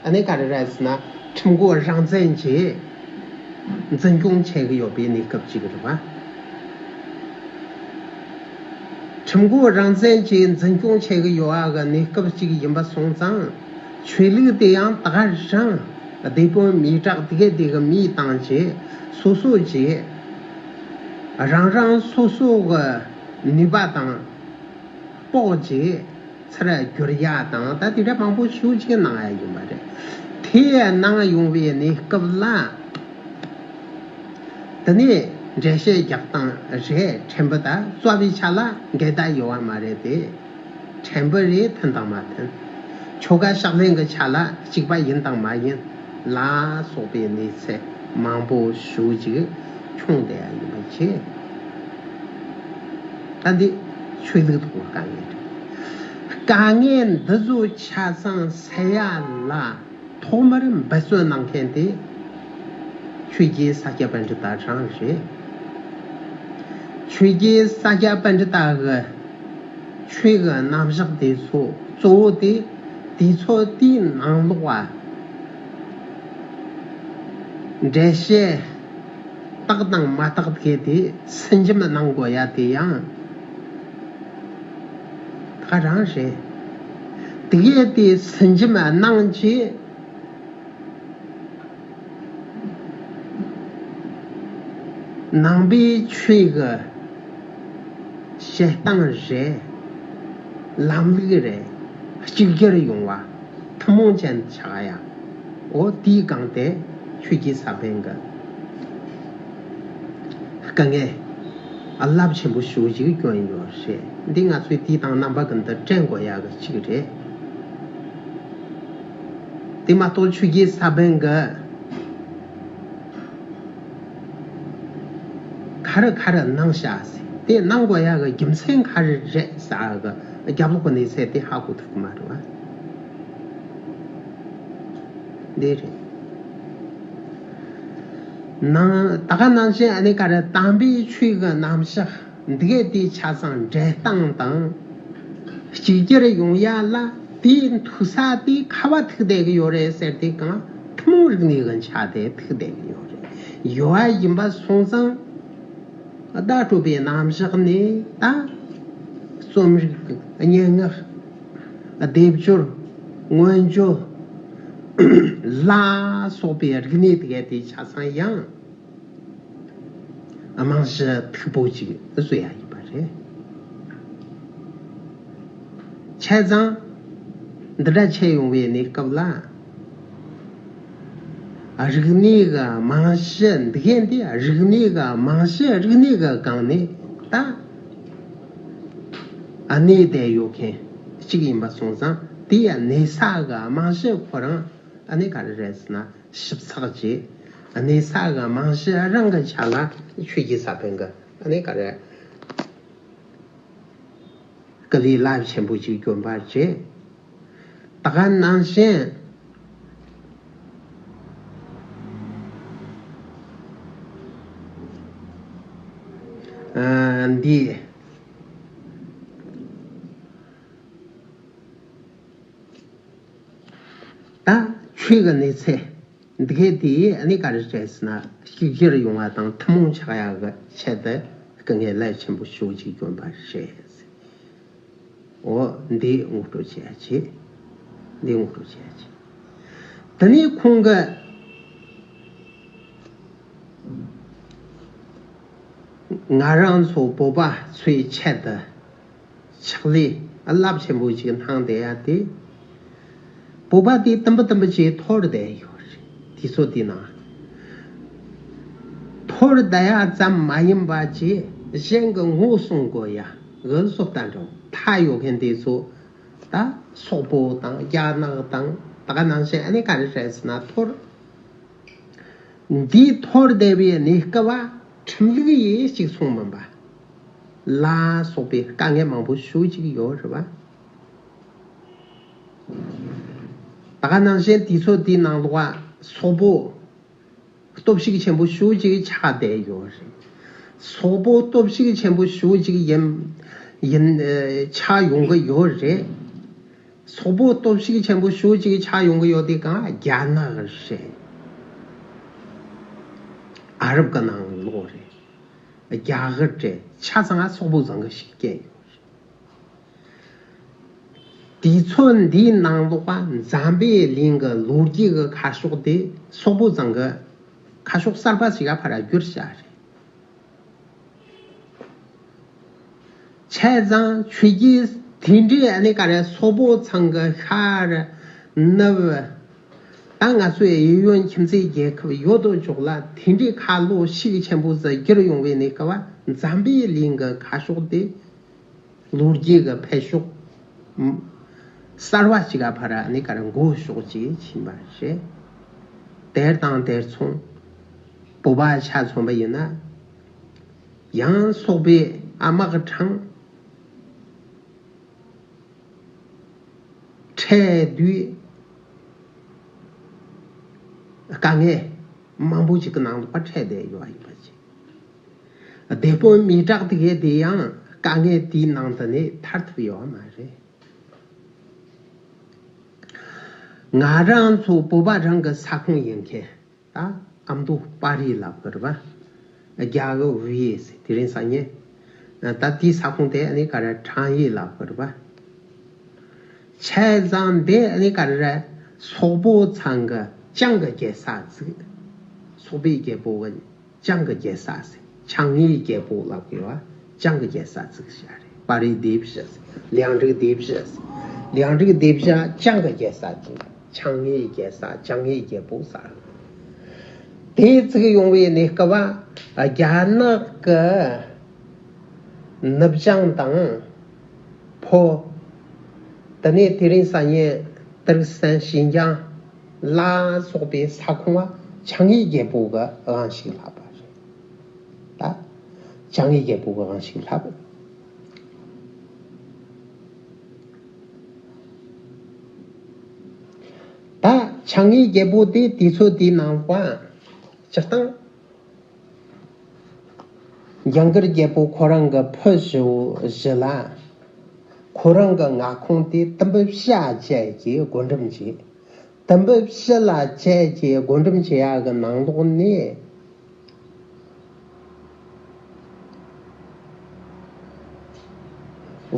ཨ་ནི་ག་རེ་རེད་ཟེར་ན་ཁྲིམས་འགོག་རང་བཙན་གྱིས་འཛིན་སྐྱོང་བྱེད་ཀྱི་ཡོད་པའི་གནས་སྐབས་ཅིག་རེད་པ། ཁྲིམས་འགོག་རང་བཙན་གྱིས་འཛིན་སྐྱོང་བྱེད་ཀྱི་ཡོད་པ་གི་གནས་སྐབས་ཅིག་ཡིན་པ་སོང་ཙང་ཆོས་ལུགས་དེ་ཡང་ད་ག་རང་སྡེ་དཔོན་མི་དྲག་དེ་གས་དེ་གི་མི་བཏང་རྗེས་སོ་སོ་གྱིས་རང་རང་སོ་སོ་གི་ནུས་པ་དང་དཔོག་རྗེས། ཚུར་བསྒྱུར་ཡ་དང་ད་དེ་འདྲ་མང་པོ་ཞེ་ཅིག་གནང་ཡ་ཡིན་པ་རེད། དེ་གནང་ཡོང་བའི་གནས་སྐབས་ལ། དེ་ནས་འགྲེལ་བཤད་རྒྱག་སྟངས་རེད། ཕྲན་བུ་དང་རྩ་བའི་ཆ་ལ་འགལ་ཟླ་ཡོད་པ་མ་རེད་དེ། ཕྲན་བུ་རེད། མཐུན་དང་མ་མཐུན། ཆོ་ག་ཕྱག་ལེན་གྱི་ཆ་ལ་གཅིག་པ་ཡིན་དང་མ་ཡིན། ལ་སོགས་པའི་གནས་ཚུལ་མང་པོ་ཞེ་ཅིག་བྱུང་བསྡད་ཡ་ཡིན་པ་བྱས། ད་འདི་ཆོས་ལུགས་ཐོག་དཀའ་ངལ་རེད། དཀའ་ངལ་འདི་ཚོ་ཆ་ཚང་སེལ་ཡ་ལ་ཐོག་མར་འབད་བརྩོན་གནང་མཁན་དེ་ཆོས་རྒྱལ་ས་སྐྱ་པཎྜི་ཏ་རང་རེད། ཆོས་རྒྱལ་ས་སྐྱ་པཎྜི་ཏ་གི་ཆོས་ཀྱི་རྣམ་གཞག་དེ་ཚོ་གཙོ་བོ་དེ་དུས་ཚོད་དེའི་ནང་ལོགས་པ་འགྲེལ་བཤད་རྟགས་དང་མ་རྟགས་དེ་དེ་སུན་འབྱིན་གནང་དགོས་ཡ་དེ་ཡང་ད་རང་རེད། དེ་གས་དེ་སུན་འབྱིན་གནང་རྗེས། ནང་པའི་ཆོས་ཀྱི་བྱེད་སྟངས་རེད། ལམ་ལུགས་རེད། གཅིག་གྱུར་ཡོང་བ་ཐུན་མོང་ཅན་ཆགས་ཡ། འོ་དེའི་སྒང་དེ་ཆོས་རྒྱལ་ས་པཎ་གྱི་དཀའ་ངལ་རླབས་ཆེན་པོ་ཞེ་ཅིག་བསྐྱོན་ཡོད་རེད། འདི་ང་ཚོས་དུས་དང་རྣམ་པ་ཀུན་ཏུ་དྲན་དགོས་ཡ་གི་གཅིག་རེད། དེ་མ་གཏོགས་ཆོས་རྒྱལ་ས་པཎ་གྱིས་ག་རེ་ག་རེ་གནང་བཞག་ཟེར། དེ་གནང་དགོས་ཡ་གི་རྒྱུ་མཚན་ག་རེ་རེད་ཟེར་གི་རྒྱབ་ལོགས་ཀྱི་གནས་ཚུལ་དེ་ཧ་གོ་ཐུབ་ཀྱི་མ་རེད་བ། འདི་རེད། ནང་ད་ག་ནང་བཞིན་ཨ་ནི་ག་རེ་དམ་པའི་ཆོས་ཀྱི་རྣམ་གཞག་འདི་གའི་དེའི་ཆ་ཚང་འགྲེལ་སྟངས་དང་། གཅིག་གྱུར་ཡོང་ཡ་ལ་དེའི་ཐུག་ས་དེ་ག་བ་ཐུག་བསྡད་ཀྱི་ཡོད་རེད་ཟེར་དུས་གང་ཐུན་མོང་རིག་གནས་ཀྱི་ཆ་དེ་ཐུག་བསྡད་ཀྱི་ཡོད་རེད། ཡོད་པ་ཡིན་པ་སོང་ཙང་ བརྡ་སྤྲོད་པའི་རྣམ་གཞག་ནས་ད་རྩོམ་རིག་སྙན་ངག་སྡེབ་སྦྱོར་མངོན་བརྗོད་ལ་སོགས་པའི་རིག་གནས་དེ་གའི་དེ་ཆ་ཚང་ཡང་རྨང་གཞི་མཐུག་པོ་ཅིག་བཟོ་ཡ་ཡིན་པ་རེད། བྱས་ཙང་འདི་འདྲ་བྱས་ཡོང་བའི་གནས་སྐབས་ལ། རིག་གནས་ཀྱི་རྨང་གཞི་འདི་གས་འདི་རིག་གནས་ཀྱི་རྨང་གཞི་རིག་གནས་ཀྱི་སྒང་ནས་ད་གནས་བསྡད་ཡོད་མཁན་གཅིག་ཡིན་པ་སོང་ཙང་དེའི་གནས་ས་གི་རྨང་གཞི་ཁོ་རང་ཨ་ནི་ག་རེ་རེད་ཟེར་ན་ཞིབ་ཚགས་ཀྱི་གནས་ས་གི་རྨང་གཞི་རང་གི་ཆ་ལ་ཆོས་ཀྱི་ས་བོན་གི་ཨ་ནི་ག་རེ་སྐུ་ལས་རླབས་ཆེན་པོ་ཅིག་བསྐྱོན་པ་རེད། ད་ག་ནང་བཞིན་ཨ་འདི་ད་ཆོས་ཀྱི་གནས་ཚད། འདི་གའི་དེ་ཨ་ནི་ག་རེ་རེད་ཟེར་ན་གཅིག་གྱུར་ཡོང་བ་དང་ཐུན་མོང་ཆགས་ཡག་གི་ཆེད་དུ་སྐུ་ངལ་རླབས་ཆེན་པོ་ཞེ་པོ་ཅིག་བསྐྱོན་པ་རེད། འོ་འདི་ངོ་སྤྲོད་བྱེད་ཡ་བྱེད། འདི་ངོ་སྤྲོད་བྱེད་ཡ་བྱེད། དེ་ནས་ཁོང་གི་ང་རང་ཚོ་བོད་པ་ཚོའི་ཆེད་དུ། ཕྱག་ལས་རླབས་ཆེན་པོ་ཞིག་གནང་བསྡད་ཡ་དེ། བོད་པ་དེ་དུམ་བུ་དུམ་བུ་ཅིག་འཐོར་བསྡད་ཡོད་རེད། དུས་ཚོད་དེའི་ནང་། འཐོར་བསྡད་ཡ་ཙམ་མ་ཡིན་པ་ཅིག་གཞན་གྱི་ངོ་སྲུང་དགོས་ཡ་གི་བཟོ་ལྟ་འདྲ་མཐའ་ཡོད་མཁན་དེ་ཚོ་ད་སོག་པོ་དང་རྒྱ་ནག་དང་ད་ག་ནང་བཞིན་ཨ་ནི་ག་རེ་རེད་ཟེར་ན་འཐོར། འདིའི་འཐོར་བསྡད་པའི་གནས་སྐབས་བ་ཁྲིམས་ལུགས་ཡིས་གཅིག་མཚུངས་མིན་པ་ལ་སོགས་པའི་དཀའ་ངལ་མང་པོ་ཞེ་པོ་ཅིག་ཡོད་རེད་བ། ད་ག་ནང་བཞིན་དུས་ཚོད་དེའི་ནང་ལོགས་བ་སོག་པོ་སྟོབས་ཤུགས་ཆེན་པོ་ཞེ་པོ་ཅིག་ཆགས་བསྡད་ཡོད་རེད། སོག་པོ་སྟོབས་ཤུགས་ཆེན་པོ་ཞེ་པོ་ཅིག་ཡིན་ཡིན་ཨེ་ཆགས་ཡོང་གི་ཡོད་རེད། སོག་པོ་སྟོབས་ཤུགས་ཆེན་པོ་ཞེ་པོ་ཅིག་ཆགས་ཡོང་གི་ཡོད་དེ་གང་རྒྱ་ནག་རེད། ཨ་རབ་ཀྱི་ནང་ལོགས་རེད། རྒྱ་གར་རེད། ཆ་ཚང་སོག་པོ་ཚང་གི་ཤུགས་རྐྱེན་ཡོད་རེད། དུས་ཚོད་འདིའི་ནང་ལོགས་པ་འཛམ་བུའི་གླིང་གི་ལོ་རྒྱུས་ཀྱི་ཁ་ཕྱོགས་དེ་སོག་པོ་ཚང་གི་ཁ་ཕྱོགས་གསར་པ་ཞིག་ག་ཕར་བསྒྱུར་བྱ་རེད། བྱས་ཙང་ཆོས་བརྒྱུད་དེ་འདྲའི་ཨ་ནི་ག་རེ་སོག་པོ་ཚང་གི་ཤར་ནུབ་ད་ང་ཚོའི་གཡས་གཡོན་ཁྱིམ་མཚེས་རྒྱལ་ཁབ་ཡོད་དོ་ཅོག་ལ་དེ་འདྲའི་ཁ་ལོ་ཤུགས་ཆེན་པོ་ཟིག་བསྒྱུར་ཡོང་བའི་གནས་སྐབས་བ་འཛམ་བུའི་གླིང་གི་ཁ་ཕྱོགས་དེ་ལོ་རྒྱུས་ཀྱི་འཕེལ་ཕྱོགས་གསར་བ་ཞིག་ག་ཕར་ཨ་ནི་ག་རེ་མགོ་ཕྱོགས་ཅིག་ཕྱིན་པ་རེད། དེར་དང་དེར་མཚུངས་བོད་པ་ཆ་མཚོན་པ་ཡིན་ན། ཡང་སོག་པོའི་དམག་འཕྲང་འཕྲད་དུས་དཀའ་ངལ་མང་པོ་ཞིག་གི་ནང་དུ་འཕྲད་བསྡད་ཡོད་པ་ཡིན་པ་ཅིག་སྡེ་དཔོན་མི་དྲག་དེ་གས་དེ་ཡང་དཀའ་ངལ་དེའི་ནང་དུ་ནས་ཐར་ཐུབ་ཡོད་མ་རེད། ང་རང་ཚོ་བོད་པ་རང་གི་ས་ཁོངས་ཡིན་མཁན། ད་ཨ་མདོ་དཔའ་རིས་ལབ་ཀྱི་རེད་པ། རྒྱ་གི་ཝུའུ་ཡེ་ཟེར་དེ་རིང་སང་ཉིན། ད་དེའི་ས་ཁོངས་དེ་ཨ་ནི་ག་རེ་ཁྲང་ཡེ་ལབ་ཀྱི་རེད་པ། བྱས་ཙང་དེ་ཨ་ནི་ག་རེ་རེད། སོག་པོ་ཚང་གི་ཅང་གི་རྒྱལ་ས་བཙུགས། སོག་པོའི་རྒྱལ་པོ་གི་ཅང་གི་རྒྱལ་ས་ཟེར། ཆང་ངེའི་རྒྱལ་པོ་ལབ་ཀྱི་ཡོད་པ། ཅང་གི་རྒྱལ་ས་བཙུགས་བཞག་རེད། དཔའ་རིས་སྡེ་བཞི་ཟེར། ལེགས་སྒྲིག་སྡེ་བཞི་ཟེར། ལེགས་སྒྲིག་སྡེ་བཞི་ཅང་གི་རྒྱལ་ས་བཙུགས། ཆང་ངེའི་རྒྱལ་ས་ཅང་ངེའི་རྒྱལ་པོ་ཟེར། དེ་བཙུགས་ཡོང་བའི་གནས་སྐབས་བ་རྒྱ་ནག་གི་ནུབ་བྱང་དང་། ཕོ། དེ་ནས་དེ་རིང་སང་ཉིན་ཏུར་ཀི་སི་ཐན་ཞིན་ཅང་ལ་སོགས་པའི་ས་ཁོངས་བ་ཆང་ངེའི་རྒྱལ་པོ་གི་དབང་ཞིག་ལྷག་པ་རེད། ད་ཆང་ངེའི་རྒྱལ་པོ་གི་དབང་ཞིག་ལྷག་པ། ད་ཆང་ངེའི་རྒྱལ་པོ་དེ་དུས་ཚོད་དེའི་ནང་པ་སྤྱིར་བཏང་། ཇིང་གིར་རྒྱལ་པོ་ཁོ་རང་གི་ཕུ་བཞི་བོ་བཞི་ལ། ཁོ་རང་གི་མངའ་ཁོངས་དེ་དུམ་བུ་བཞི་བཅས་ཀྱི་བགོ་འགྲེམས་བྱས། དུམ་བུ་བཞི་ལ་བཅས་ཀྱི་བགོ་འགྲེམས་བྱེད་ཡག་གི་ནང་ལོགས་ནས།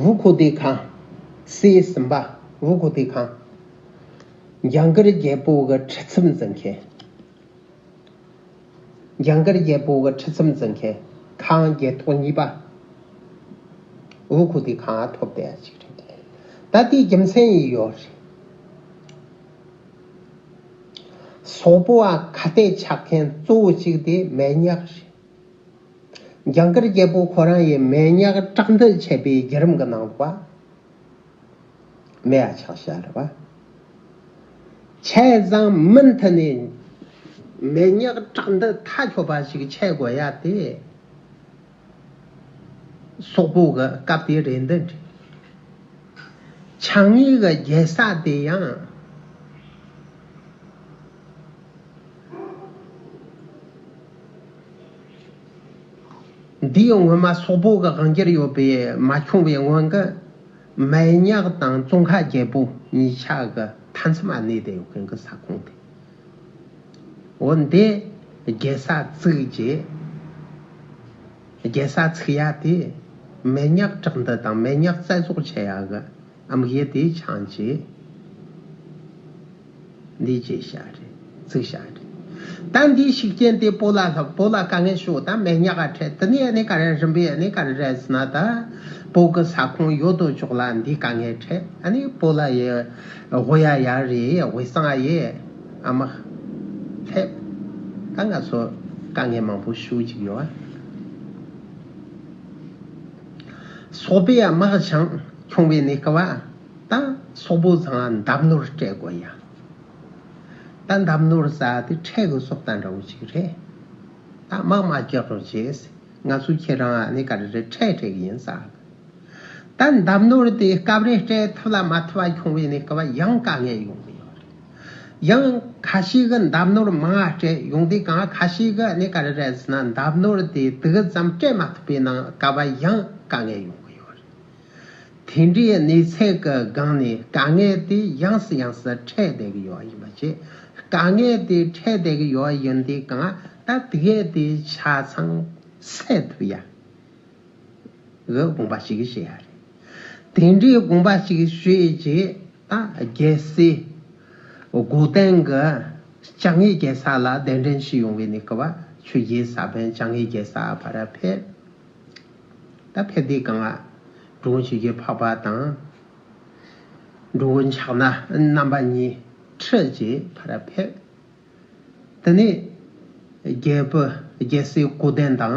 ཝུ་ཁུ་ཏི་ཁང་། སྲས་གསུམ་པ་ཝུ་ཁུ་ཏི་ཁང་། ཇིང་གུར་རྒྱལ་པོ་གི་ཁྲི་ཚབ་འཛིན་མཁན། ཇིང་གུར་རྒྱལ་པོ་གི་ཁྲི་ཚབ་འཛིན་མཁན་ཁང་རྒྱལ་ཐོག་གཉིས་པ། ཝུ་ཁུ་ཏི་ཁང་ཐོབ་བསྡད་ཅིག་རེད། ད་དེའི་རྒྱུ་མཚན་ཡིན་ཡོད་རེད། སོག་པོ་བ་ཁ་གཏད་ཆགས་མཁན་གཙོ་བོ་གཅིག་དེ་མེ་ཉག་རེད། ཇིང་གུར་རྒྱལ་པོ་ཁོ་རང་ཡི་མེ་ཉག་དྲག་འདུལ་བྱས་པའི་བརྒྱུད་རིམ་གྱི་ནང་དུ་བ། མེ་ཡ་ཆགས་བྱ་རེད་བ། ཆེས་བཟང་མུ་མཐུད་ནས་མེ་ཉག་དྲག་འདུལ་མཐའ་འཁྱོལ་བ་ཞིག་བྱེད་དགོས་ཡ་དེ། སོག་པོ་གི་སྐབས་དེ་རེད་འདི་འདྲ། ཆང་ངེ་གི་རྒྱལ་ས་དེ་ཡང་། འདིའི་སྔོན་མ་སོག་པོ་གི་དབང་སྒྱུར་ཡོད་པའི་མ་བྱུང་བའི་སྔོན་གྱི་མེ་ཉག་དང་ཙོང་ཁ་རྒྱལ་པོ་གཉིས་ཆ་གི་མཐའ་མཚམས་ལ་གནས་བསྡད་ཡོད་མཁན་གྱི་ས་ཁོངས་དེ། འོ་འདི་རྒྱལ་ས་བཙུགས་རྗེས། རྒྱལ་ས་ཚུགས་ཡ་དེ་མེ་ཉག་བྲག་འདི་དང་མེ་ཉག་རྩ་རྫོགས་ཆེ་ཡ་གི་ཨ་མི་ཡེ་དེ་ཆང་ཆེ། འདི་བྱས་བཞག་རེད། བཙུགས་བཞག་རེད། ད་འདིའི་ཤུགས་རྐྱེན་དེ་བོད་ལ་ལྷག་བོད་ལ་དཀའ་ངལ་ཤོར། ད་མེ་ཉག་ག་འཕྲད། དེ་ནས་ཨ་ནི་ག་རེ་རིམ་པས་ཨ་ནི་ག་རེ་རེད་ཟེར་ན། ད་བོད་ཀྱི་ས་ཁོངས་ཡོད་དོ་ཅོག་ལ་འདི་དཀའ་ངལ་འཕྲད། ཨ་ནི་བོད་ལ་ཡི་དབུས་ཡ་ཡ་རེད། དབུས་གཙང་ཡི་ཨ་མ་སླེབས། ད་ང་ཚོ་དཀའ་ངལ་མང་པོ་ཤོར་གྱི་ཡོད། སོག་པོའི་དམག་ཆང་ཁྱོང་བའི་གནས་སྐབས་བ། ད་སོག་པོ་ཚང་ལ་འདབས་ནོར་སྤྲད་དགོས་ཡ། ད་འདབས་ནོར་ཟེར་དེ་ཁྲལ་གི་སོག་ད་འདྲ་བོ་ཅིག་རེད། ད་དམག་མ་རྒྱག་རོགས་བྱེད། ང་ཚོ་ཁྱེད་རང་ཨ་ནི་ག་རེ་རེད། ཁྲལ་སྤྲད་གི་ཡིན་ཟེར། ད་འདབས་ནོར་དེ་སྐབས་རེ་སྤྲད་ཐུབ་ལ་མ་ཐུབ་པ་ཁྱོང་བའི་གནས་སྐབས་བ་ཡང་དཀའ་ངལ་ཡོང་གི་ཡོད་རེད། ཡང་ཁ་ཤས་ཀྱིས་འདབས་ནོར་མང་བ་སྤྲད་ཡོང་དུས་གང་། ཁ་ཤས་ཀྱིས་ཨ་ནི་ག་རེ་རེད་ཟེར་ན། འདབས་ནོར་དེ་དེ་ག་ཙམ་སྤྲད་མ་ཐུབ་པའི་ནང་སྐབས་བ་ཡང་དཀའ་ངལ་ཡོང་གི་ཡོད་རེད། དེ་འདྲའི་གནས་ཚད་ཀྱི་སྒང་ནས་དཀའ་ངལ་དེ་ཡང་སེ་ཡང་སེ་འཕྲད་བསྡད་ཀྱི་ཡོད་ཡིན་པ་བྱས། དཀའ་ངལ་དེ་འཕྲད་བསྡད་ཀྱི་ཡོད་ཡིན་དུས་གང་། ད་དེ་གས་དེ་ཆ་ཚང་སེལ་ཐུབ་ཡ་གི་དགོངས་པ་ཞིག་བཞེས་ཡ་རེད། དེ་འདྲའི་དགོངས་པ་ཞིག་བཞེས་རྗེས། ད་རྒྱལ་སྲས་སྒོ་ལྡན་གྱིས་ལྕང་ངེ་རྒྱལ་ས་ལ་གདན་འདྲེན་ཞུས་ཡོང་བའི་གནས་སྐབས་བ། ཆོས་རྗེ་ས་པཎ་ལྕང་ངེ་རྒྱལ་ས་ཕར་ཕེབས། ད་ཕེབས་དུས་གང་ང་འགྲོ་མགོན་ཆོས་རྒྱལ་འཕགས་པ་དང་། འགྲོ་མགོན་ཕྱག་ན་རྣམ་པ་གཉིས་ཁྲིད་ཅེས་ཕར་ཕེབས། དེ་ནས་རྒྱལ་པོ་རྒྱལ་སྲས་སྐུ་ལྡན་དང་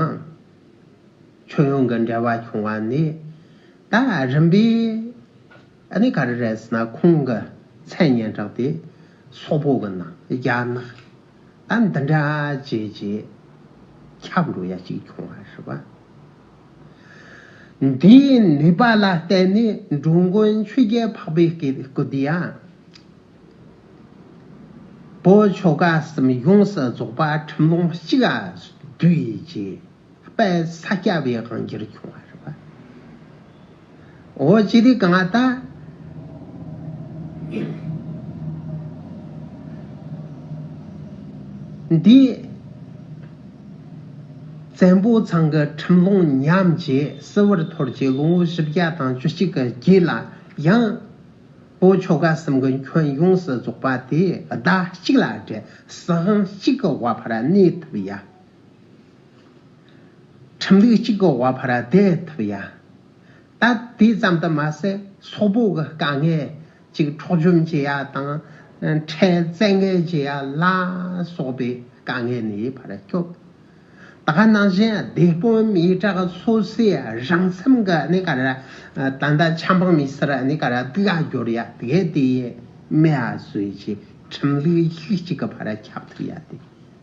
མཆོད་ཡོན་གྱི་འབྲེལ་བ་བྱུང་བ་ནས། ད་རིམ་པས་ཨ་ནི་ག་རེ་རེད་ཟེར་ན། ཁོང་གི་མཚན་སྙན་གྲགས་དེ་སོག་པོ་གི་ནང་རྒྱ་ནག་ད་འདི་འདྲ་བྱས་རྗེས་ཁྱབ་འགྲོ་ཡ་ཅིག་བྱུང་བ་རེད་བ། འདིའི་ནུས་པ་ལ་བརྟེན་ནས་འགྲོ་མགོན་ཆོས་རྒྱལ་འཕགས་པའི་སྐུ་དེ་ཡང་བོད་ཆོལ་ཁ་གསུམ་ཡོངས་སུ་རྫོགས་པ་ཁྲིམས་ལུང་གཅིག་ལ་བསྡུས་ཡིན་གྱི། དཔལ་ས་སྐྱ་པའི་དབང་སྒྱུར་བྱུང་བ་རེད་བ། འོ་ཅི་རིགས་གང་ལྟར། འདི་བཙན་པོ་ཚང་གི་ཁྲིམས་ལུང་ཉམས་བྱས་སིལ་བུར་འཐོར་གྱི་ལོ་ངོ་བཞི་བརྒྱ་དང་བཅུ་གཅིག་གི་རྗེས་ལ་ཡང་། བོད་ཆོལ་ཁ་གསུམ་གྱི་ཁྱོན་ཡོངས་སུ་རྫོགས་པ་དེ་བརྡ་གཅིག་ལ་སྦྲེལ། སྲིད་དབང་གཅིག་གི་འོག་ཕར་གནས་ཐུབ་ཡ། ཁྲིམས་ལུགས་གཅིག་གི་འོག་ཕར་བསྡད་ཐུབ་ཡ། ད་དེ་ཙམ་དུ་མ་ཟད། སོག་པོ་གི་དཀའ་ངལ་ཅིག་འཕྲོག་བཅོམ་བྱེད་ཡ་དང་། ཁྲལ་བཙན་འགེལ་བྱེད་ཡ་ལ་སོགས་པའི་དཀའ་ངལ་ནས་ཕར་སྐྱོབ། ད་ག་ནང་བཞིན་སྡེ་དཔོན་མི་དྲག་སོ་སོའི་རང་འཚམ་གྱི་ཨ་ནི་ག་རེ། ད་ལྟ་ཆབ་འབངས་མི་སེར་ཨ་ནི་ག་རེ་སྡུག་ག་སྦྱོར་ཡ་དེ་གས་དེ་མེད་པ་བཟོས་བྱས། ཁྲིམས་ལུགས་ཤིག་གཅིག་གི་ཕར་ཁྱབ་ཐུབ་ཡ་དེ།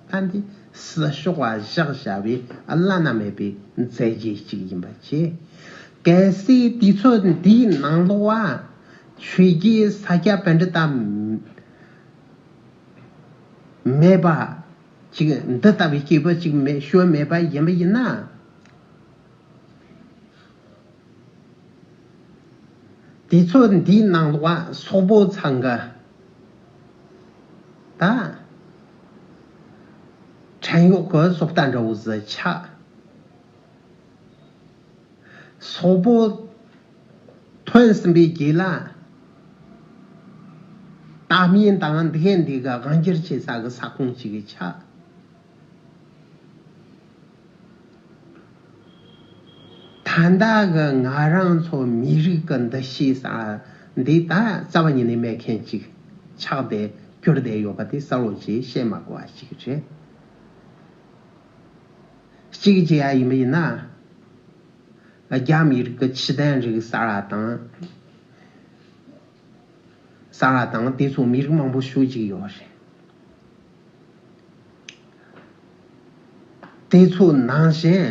ད་འདི་སྲིད་ཕྱོགས་ལ་བཞག་བྱ་བའི་བླ་ན་མེད་པའི་མཛད་རྗེས་ཅིག་ཡིན་པ་བྱས། གལ་སྲིད་དུས་ཚོད་འདིའི་ནང་ལོགས་ལ་ཆོས་རྒྱལ་ས་སྐྱ་པཎྜི་ཏ་མེད་པ་ཅིག། འདི་ལྟ་བུའི་སྐྱེས་བུ་ཅིག་མེད། བྱོན་མེད་པ་ཡིན་པ་ཡིན་ན། དུས་ཚོད་འདིའི་ནང་ལོགས་སོག་པོ་ཚང་གི་ད་བྲན་གཡོག་གི་བཟོ་ལྟ་འདྲ་བོ་ཟིག་ཆགས། སོག་པོ་ ཐོན་ཟིན་པའི་རྗེས་ལ། ད་མིན་དང་འདི་ག་འདི་ག་དབང་སྒྱུར་བྱེད་ས་གི་ས་ཁོངས་ཅིག་གི་ཆགས། ད་ལྟ་གི་ང་རང་ཚོ་མི་རིགས་ཀྱི་འདུ་ཤེས་ས་འདི་ད་རྩ་བ་ཉིད་ནས་མེད་མཁན་ཅིག་ཆགས་ཏེ་གྱུར་ཏེ་ཡོད་པ་དེ་གསལ་བོ་ཅིག་བཤད་མ་དགོས་པ་ཞིག་རེད། གཅིག་བྱས་ཡ་ཡིན་པ་ཡིན་ན། རྒྱ་མི་རིགས་ཀྱི་ཆུ་ལྡན་རིགས་གསར་བ་དང་། གསར་བ་དང་དེ་ཚོ་མི་རིགས་མང་པོ་ཞེ་ཅིག་ཡོད་རེད། དེ་ཚོ་ནང་བཞིན་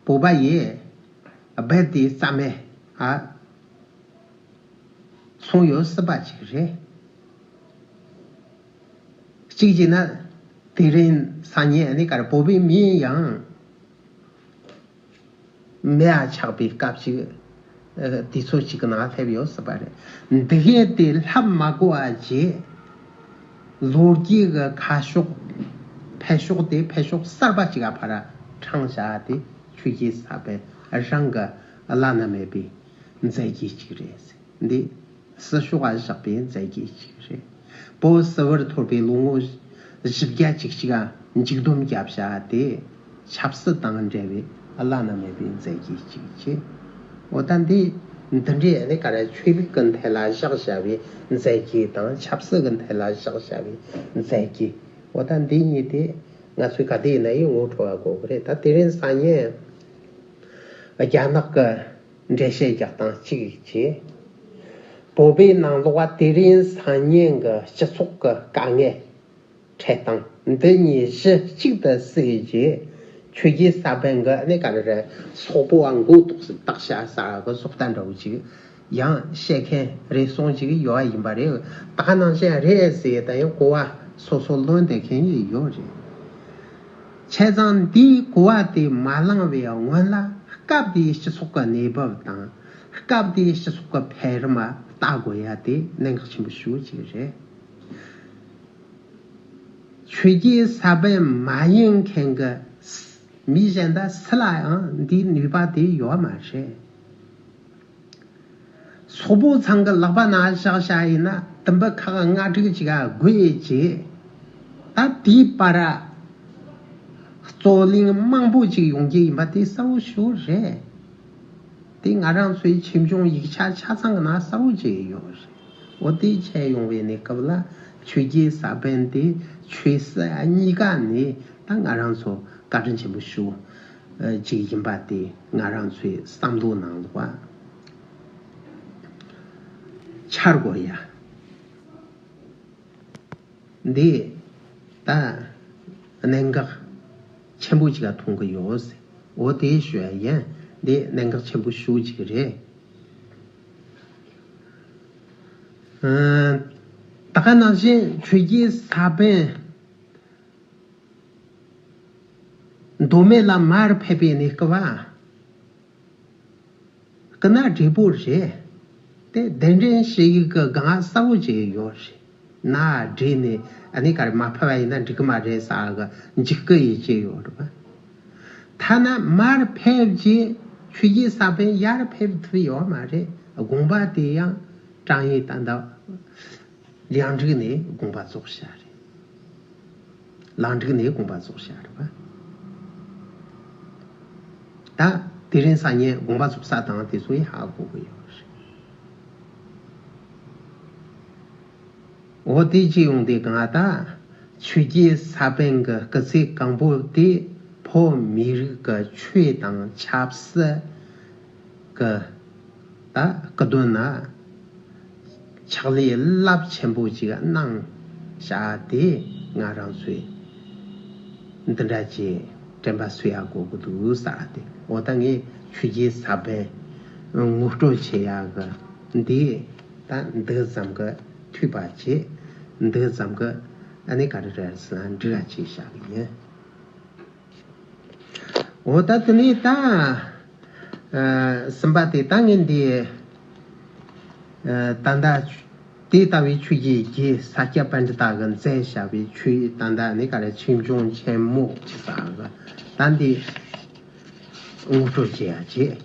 བོད་པ་ཡིས་རྦད་དེ་རྩ་མེད་ཨ་སོང་ཡོད་སྲིད་པ་ཅིག་རེད། གཅིག་བྱས་ན་དེ་རིང་སང་ཉིན་ཨ་ནི་ག་རེ་བོད་པའི་མི་ཡང་མེད་ཨ་ཆགས་པའི་སྐབས་ཤིག་ཨ་དུས་ཚོད་ཅིག་གི་ནང་སླེབས་ཡོད་སྲིད་པ་རེད། འདི་གས་དེ་ལྷབ་མ་དགོས་པ་བྱས། ལོ་རྒྱུས་ཀྱི་ཁ་ཕྱོགས་འཕེལ་ཕྱོགས་དེ་འཕེལ་ཕྱོགས་གསར་པ་ཅིག་ག་ཕར་འཕྲེང་བཞག་དེ་ཆོས་རྒྱལ་ས་པཎ་རང་གི་བླ་ན་མེད་པའི་མཛད་རྗེས་ཅིག་རེད། འདི་སྲིད་ཕྱོགས་ལ་བཞག་པའི་མཛད་རྗེས་ཅིག་རེད། བོད་སིལ་བུར་འཐོར་པའི་ལོ་ངོ་བཞི་བརྒྱ་ཅིག་ཅིག་མཇུག་སྡོམ་བརྒྱབ་བཞག་དེ་ཆབ་སྲིད་དང་འབྲེལ་བའི་བླ་ན་མེད་པའི་མཛད་རྗེས་ཅིག་བྱས། འོ་ད་འདི་འདི་འདྲའི་ཨ་ནི་ག་རེ་ཆོས་ལུགས་ཀྱི་ཐད་ལ་བཞག་བཞག་པའི་མཛད་རྗེས་དང་ཆབ་སྲིད་ཀྱི་ཐད་ལ་བཞག་བཞག་པའི་མཛད་རྗེས། འོ་ད་འདི་གཉིས་དེ་ང་ཚོས་ག་དུས་ཡིན་ན་ཡང་ངོ་སྤྲོད་པ་དགོས་ཀྱི་རེད། ད་དེ་རིང་སང་ཉིན་རྒྱ་ནག་གི་འགྲེལ་བཤད་རྒྱག་སྟངས་གཅིག་བྱས། བོད་པའི་ནང་ལོགས་པ་དེ་རིང་སང་ཉིན་གྱི་སྤྱི་ཚོགས་ཀྱི་དཀའ་ངལ་འཕྲད་སྟངས་འདི་གཉིས་གཞི་གཅིག་ཏུ་བསྲེས་རྗེས། ཆོས་རྒྱལ་ས་པཎ་གྱི་ཨ་ནི་ག་རེ་རེད། སོག་པོ་བ་མགོ་ཏོག་ཙམ་བཏགས་བྱ་ས་གི་སོག་ལྟ་འདྲ་བོ་ཅིག་ཡང་བཤད་མཁན་རེ་ཟུང་ཅིག་ཡོད་པ་ཡིན་པ་རེད། ད་ག་ནང་བཞིན་རེད་ཟེར་ད་ཡང་གོ་བ་སོ་སོ་ལོན་བསྡད་མཁན་ཡང་ཡོད་རེད། བྱས་ཙང་འདིའི་གོ་བ་དེ་མ་བླངས་པའི་སྔོན་ལ་སྐབས་དེའི་སྤྱི་ཚོགས་ཀྱི་གནས་བབ་དང་སྐབས་དེའི་སྤྱི་ཚོགས་ཀྱི་འཕེལ་རིམ་ལ་ལྟ་དགོས་ཡ་དེ་གནད་འགག་ཆེན་པོ་ཞེ་པོ་ཅིག་རེད། ཆོས་རྒྱལ་ས་པཎ་མ་ཡིན་མཁན་གྱི་མི་གཞན་དག་སུ་ལ་ཡང་འདིའི་ནུས་པ་དེ་ཡོད་མ་རེད། སོག་པོ་ཚང་གི་ལག་པ་ན་བཞག་བཞག་ཡིན་ན་དུམ་བུ་ཁག་ལྔ་དྲུག་ཅིག་ག་བགོས་བྱས། ད་དེའི་བར་རྩོད་གླེང་མང་པོ་ཅིག་ཡོང་རྒྱུ་ཡིན་པ་དེ་གསལ་བོ་ཞེ་པོ་རེད། དེ་ང་རང་ཚོའི་ཆོས་འབྱུང་ཡིག་ཆ་ཆ་ཚང་གི་ནང་གསལ་བོ་བྱས་ཡོད་རེད། འོ་དེ་བྱས་ཡོང་བའི་གནས་སྐབས་ལ་ཆོས་རྒྱལ་ས་པཎ་དེ་ཆོས་སྲིད་གཉིས་ཀ་ནས་ད་ང་རང་ཚོ་བཀའ་དྲིན་ཆེན་པོ་ཞེ་པོ་ཅིག་ཡིན་པ་དེ་ང་རང་ཚོའི་བསམ་བློ་ནང་ལོགས་འཆར་དགོས་ཡ། འདི་ད་གནད་འགག་ཆེན་པོ་ཅིག་ག་མཐོང་གི་ཡོད་ཟེར། འོ་དེ་ཞུ་ཡ་ཡིན། འདི་གནད་འགག་ཆེན་པོ་ཞེ་པོ་ཅིག་རེད། ཨ། ད་ག་ནང་བཞིན་ཆོས་རྒྱལ་ས་པཎ་མདོ་སྨད་ལ་མར་ཕེབས་པའི་གནས་སྐབས་པ། སྐུ་ན་བགྲེས་པོ་རེད། དེ་གདན་འདྲེན་ཞུ་ཡིག་གི་སྒང་གསལ་བོ་བྱས་ཡོད་རེད། ན་བགྲེས་ནས་ཨ་ནི་ག་རེ་མ་ཕེབས་པ་ཡིན་ན་འགྲིག་གི་མ་རེད་ཟེར་གི་འཇིགས་སྐུལ་ཡེ་བྱས་ཡོད་རེད་པ། ཐ་ན་མར་ཕེབས་རྗེས་ཆོས་རྒྱལ་ས་པཎ་ཡར་ཕེབས་ཐུབ་ཡོད་མ་རེད། དགོངས་པ་དེ་ཡང་དྲང་ཡིག་ད་ལྟ་ལེགས་འགྲིག་ནས་དགོངས་པ་རྫོགས་བཞག་རེད། ལེགས་འགྲིག་ནས་དགོངས་པ་རྫོགས་བཞག་རེད་པ། ད་དེ་རིང་སང་ཉིན་དགོངས་པ་རྫོགས་ས་དང་དེ་ཚོ་ཡང་ཧ་གོ་གི་ཡོད་རེད། འོ་དེ་ཅི་ཡོང་དེ་གང་ད་ཆོས་རྒྱལ་ས་པཎ་གྱི་སྐུ་ཚེ་གང་པོ་དེ་བོད་མི་རིགས་ཀྱི་ཆོས་དང་ཆབ་སྲིད་ཀྱི་ད་སྐུ་དོན་ན་ཕྱག་ལས་རླབས་ཆེན་པོ་ཅིག་གནང་བཞག་དེ་ང་རང་ཚོས་འདི་འདྲ་ཅིག་དྲན་པ་གསོ་ཡ་དགོས་ཀྱི་འདུག་ཟེར་ཏེ། འོ་ད་ངས་ཆོས་རྒྱལ་ས་པཎ་ངོ་སྤྲོད་བྱེད་ཡ་གི་འདི་ད་འདི་ཙམ་གི་ཐུས་པ་བྱེད། འདི་ཙམ་གི་ཨ་ནི་ག་རེ་རེད་ཟེར་ན་འགྲིག་ཡ་ཅིག་བཞག་གི་ཡིན། འོ་ད་དེ་ནས་ད་ཨ་གསུམ་པ་དེ་ད་ངས་འདི་ཨ་ད་ལྟ་དེ་ལྟ་བུའི་ཆོས་ཀྱི་རྗེ་ས་སྐྱ་པཎྜི་ཏ་གིས་མཛད་བཞག་པའི་ཆོས་ད་ལྟ་ནི་ག་རེ་ཆོས་འབྱུང་ཆེན་མོ་ཅི་ཟེར་གི་ད་འདི་ངོ་སྤྲོད་བྱེད་ཡ་བྱེད།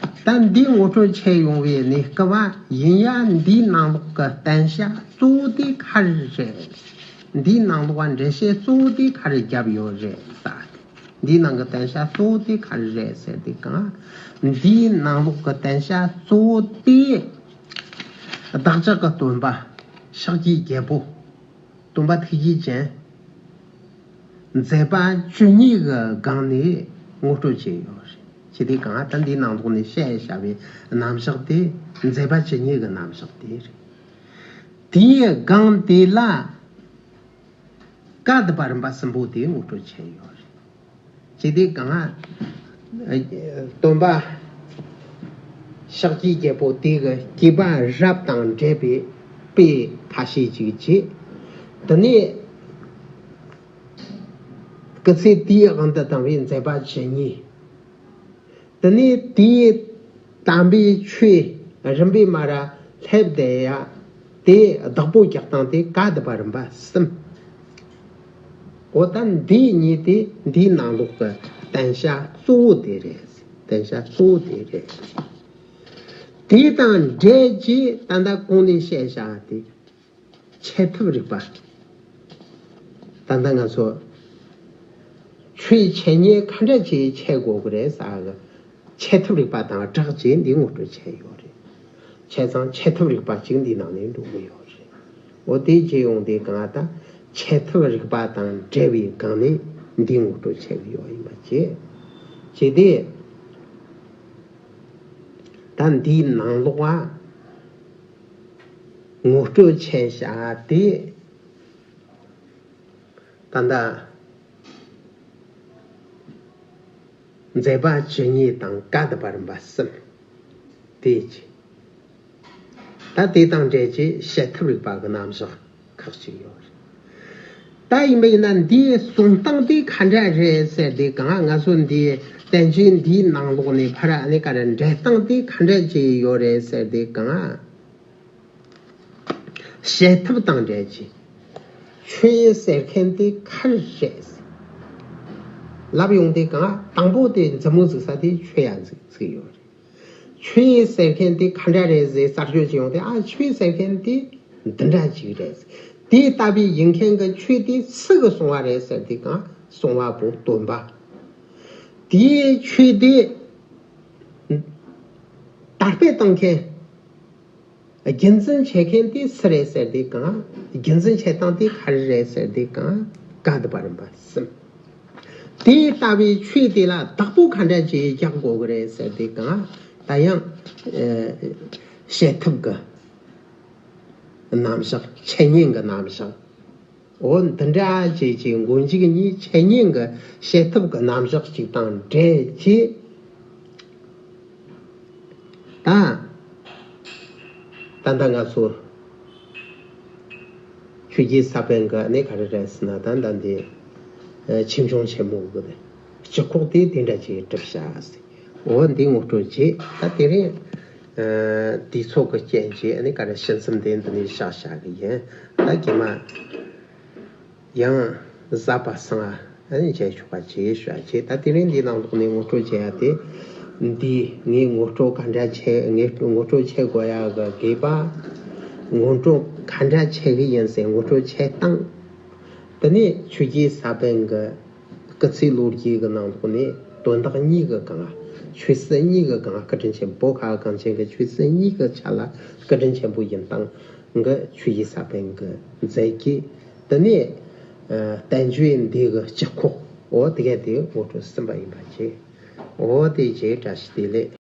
ད་འདི་ངོ་སྤྲོད་བྱས་ཡོང་བའི་གནས་སྐབས་ཡིན་ཡང་འདིའི་ནང་ལོགས་ཀྱི་བསྟན་བྱ་གཙོ་བོ་དེ་ག་རེ་རེད། འདིའི་ནང་ལོགས་ལ་འགྲེལ་བཤད་གཙོ་བོ་དེ་ག་རེ་བརྒྱབ་ཡོད་རེད་ཟེར། འདིའི་ནང་གི་བསྟན་བྱ་གཙོ་བོ་དེ་ག་རེ་རེད་ཟེར་དུས་གང་། འདིའི་ནང་ལོགས་ཀྱི་བསྟན་བྱ་གཙོ་བོ་དེ། བདག་ཅག་གི་སྟོན་པ་ཤཱཀྱའི་རྒྱལ་པོ། སྟོན་པ་ཐུགས་རྗེ་ཅན། མཛད་པ་བཅུ་གཉིས་ཀྱི་སྒང་ནས་ངོ་སྤྲོད་བྱས་ཡོད་རེད། བྱས་དུས་གང་ད་འདིའི་ནང་ལོགས་ནས་བཤད་བྱ་བའི་རྣམ་གཞག་དེ་མཛད་པ་བཅུ་གཉིས་ཀྱི་རྣམ་གཞག་དེ་རེད། དེའི་སྒང་དེ་ལ་བཀའ་སྡུད་པ་རིམ་པ་གསུམ་པོ་དེ་ངོ་སྤྲོད་བྱས་ཡོད་རེད། བྱས་དུས་གང་། སྟོན་པ་ཤཱཀྱའི་རྒྱལ་པོ་དེ་གི་སྐྱེས་པ་རབས་དང་འབྲེལ་བའི་དཔེ་ཁ་ཤས་ཅིག་བྱས། དེ་ནས་སྐུ་ཚེ་དུས་དབང་དུ་བཏང་བའི་མཛད་པ་བཅུ་གཉིས། དེ་ནས་དེའི་དམ་པའི་ཆོས་རིམ་པས་མར་སླེབས་བསྡད་ཡ་དེ་བདག་པོ་རྒྱག་སྟངས་དེ་བཀའ་སྡུད་པ་རིམ་པ་གསུམ། འོ་ད་འདི་གཉིས་དེ་འདིའི་ནང་ལོགས་ཀྱི་བསྟན་བྱ་གཙོ་བོ་དེ་རེད། བསྟན་བྱ་གཙོ་བོ་དེ་རེད། དེ་དང་འབྲེལ་གྱི་ད་ལྟ་གོང་ནས་བཤད་བྱ་དེ། འཆད་ཐབས་རིག་པ། ད་ལྟ་ང་ཚོ་ཆོས་འཆད་ཉན་ག་འདྲ་བྱས་འཆད་དགོས་ཀྱི་རེད་ཟེར་གི། འཆད་ཐབས་རིག་པ་དང་སྦྲགས་བྱས་འདི་ངོ་སྤྲོད་བྱས་ཡོད་རེད། བྱས་ཙང་འཆད་ཐབས་རིག་པ་གཅིག་འདི་ནང་ནས་འགྲོ་གི་ཡོད་རེད། འོ་དེ་བྱས་ཡོང་དུས་གང་ལྟར་འཆད་ཐབས་རིག་པ་དང་འབྲེལ་བའི་སྒང་ནས་འདི་ངོ་སྤྲོད་བྱས་ཀྱི་ཡོད་ཡིན་པ་བྱས། བྱས་ཏེ། ད་འདིའི་ནང་ལོགས་ལ་ངོ་སྤྲོད་བྱས་བྱ་དེ། ད་ལྟ་མཛད་པ་བཅུ་གཉིས་དང་བཀའ་སྡུད་པ་རིམ་པ་གསུམ་དེ་ཅི། ད་དེ་དང་འབྲེལ་གྱི་བཤད་ཐབས་རིག་པ་གི་རྣམ་གཞག་ཁག་ཅིག་ཡོད་རེད། ད་ཡིན་པ་ཡིན་ན་འདིའི་གསུང་སྟངས་དེ་ག་འདྲ་རེད་ཟེར་དུས་གང་ང་ཚོ་འདིའི་བསྟན་བཅོས་འདིའི་ནང་ལོགས་ནས་ཕར་ཨ་ནི་ག་རེ་འགྲེལ་སྟངས་དེ་ག་འདྲ་ཅིག་ཡོད་རེད་ཟེར་དུས་གང་། བཤད་ཐབས་དང་འབྲེལ་གྱི་ཆོས་ཟེར་མཁན་དེ་ག་རེ་རེད། ལབ་ཡོང་དུས་གང་དང་པོ་དེ་མཛུབ་མོ་གཟིགས་ས་དེ་ཆོས་ཡ་གཟིགས་གཟིགས་ཡོད་རེད། ཆོས་ཟེར་མཁན་དེ་ག་འདྲ་རེད་ཟེར་གསར་བརྗོད་བྱས་ཡོང་དུས་ཨ་ཆོས་ཟེར་མཁན་དེ་འདི་འདྲ་ཅིག་རེད། དེ་ལྟ་བུའི་ཡིན་མཁན་གྱི་ཆོས་དེ་སུ་གིས་གསུངས་པ་རེད་ཟེར་དུས་གང་གསུང་བ་པོ་སྟོན་པ། དེའི་ཆོས་དེ་དར་སྤེལ་གཏོང་མཁན། རྒྱུན་འཛིན་བྱེད་མཁན་དེ་སུ་རེད་ཟེར་དུས་གང་། རྒྱུན་འཛིན་བྱེད་སྟངས་དེ་ག་རེ་རེད་ཟེར་དུས་གང་། བཀའ་སྡུད་པ་རིམ་པ་གསུམ། དེ་ལྟ་བུའི་ཆོས་དེ་ལ་བདག་པོ་ག་འདྲ་ཅིག་རྒྱག་དགོས་ཀྱི་རེད་ཟེར་དུས་གང་། ད་ཡང་། ཨེ། བཤད་ཐབས་ཀྱི་རྣམ་གཞག་འཆད་ཉན་གྱི་རྣམ་གཞག་འོ་འདི་འདྲ་བྱས་ཀྱི་མགོ་མཇུག་གཉིས་འཆད་ཉན་གྱི་བཤད་ཐབས་ཀྱི་རྣམ་གཞག་ཅིག་དང་འབྲེལ་གྱི། ད། ད་ལྟ་ང་ཚོ་ཆོས་རྗེ་ས་པཎ་གྱི་ཨ་ནི་ག་རེ་རེད་ཟེར་ན་ད་ལྟ་འདི་ཆོས་འབྱུང་ཆེན་མོ་གི་སྤྱི་ཁོག་དེ་དེ་འདྲ་ཅིག་གྲུབ་བྱ་ཟེར། འོ་འདི་ངོ་སྤྲོད་བྱས། ད་དེ་རིང་དུས་ཚོད་ཀྱི་རྐྱེན་གྱིས་ཨ་ནི་ག་རེ་ཞིབ་མཚམས་དེ་འདི་ནས་བཞག་བཞག་གི་ཡིན། ད་རྗེས་མ་ཡང་གཟའ་པ་སངས་ཨ་ནི་མཇལ་ཆོག་པ་བྱེད་ཞུ་བ་བྱེད། ད་དེ་རིང་འདིའི་ནང་ལོགས་ནས་ངོ་སྤྲོད་བྱེད་ཡ་དེ། འདི་ངས་ངོ་སྤྲོད་ག་འདྲ་བྱེད། ངས་ངོ་སྤྲོད་བྱེད་དགོས་ཡ་གི་དགོས་པ། ངོ་སྤྲོད་ག་འདྲ་བྱེད་གི་ཡིན་ཟེར་ངོ་སྤྲོད་བྱེད་སྟངས། དེ་ནས་ཆོས་རྗེ་ས་པཎ་གྱི་སྐུ་ཚེ་ལོ་རྒྱུས་ཀྱི་ནང་ལོགས་ནས་དོན་དག་གཉིས་ཀྱི་སྒང་། ཆོས་སྲིད་གཉིས་ཀྱི་སྒང་། སྐུ་དྲིན་ཆེན་པོ། བོད་ཁ་བ་གངས་ཅན་གྱི་ཆོས་སྲིད་གཉིས་ཀྱི་ཆ་ལ་སྐུ་དྲིན་ཆེན་པོ་ཡིན་སྟངས་ཀྱི་ཆོས་རྗེ་ས་པཎ་གྱི་མཛད་རྗེས། དེ་ནས་བསྟན་བཅོས་འདི་གི་སྤྱི་ཁོག་འོ་དེ་ག་དེ་ངོ་སྤྲོད་ཟིན་པ་ཡིན་པ་བྱས། འོ་དེ་བྱས་བཀྲ་ཤིས་བདེ་ལེགས།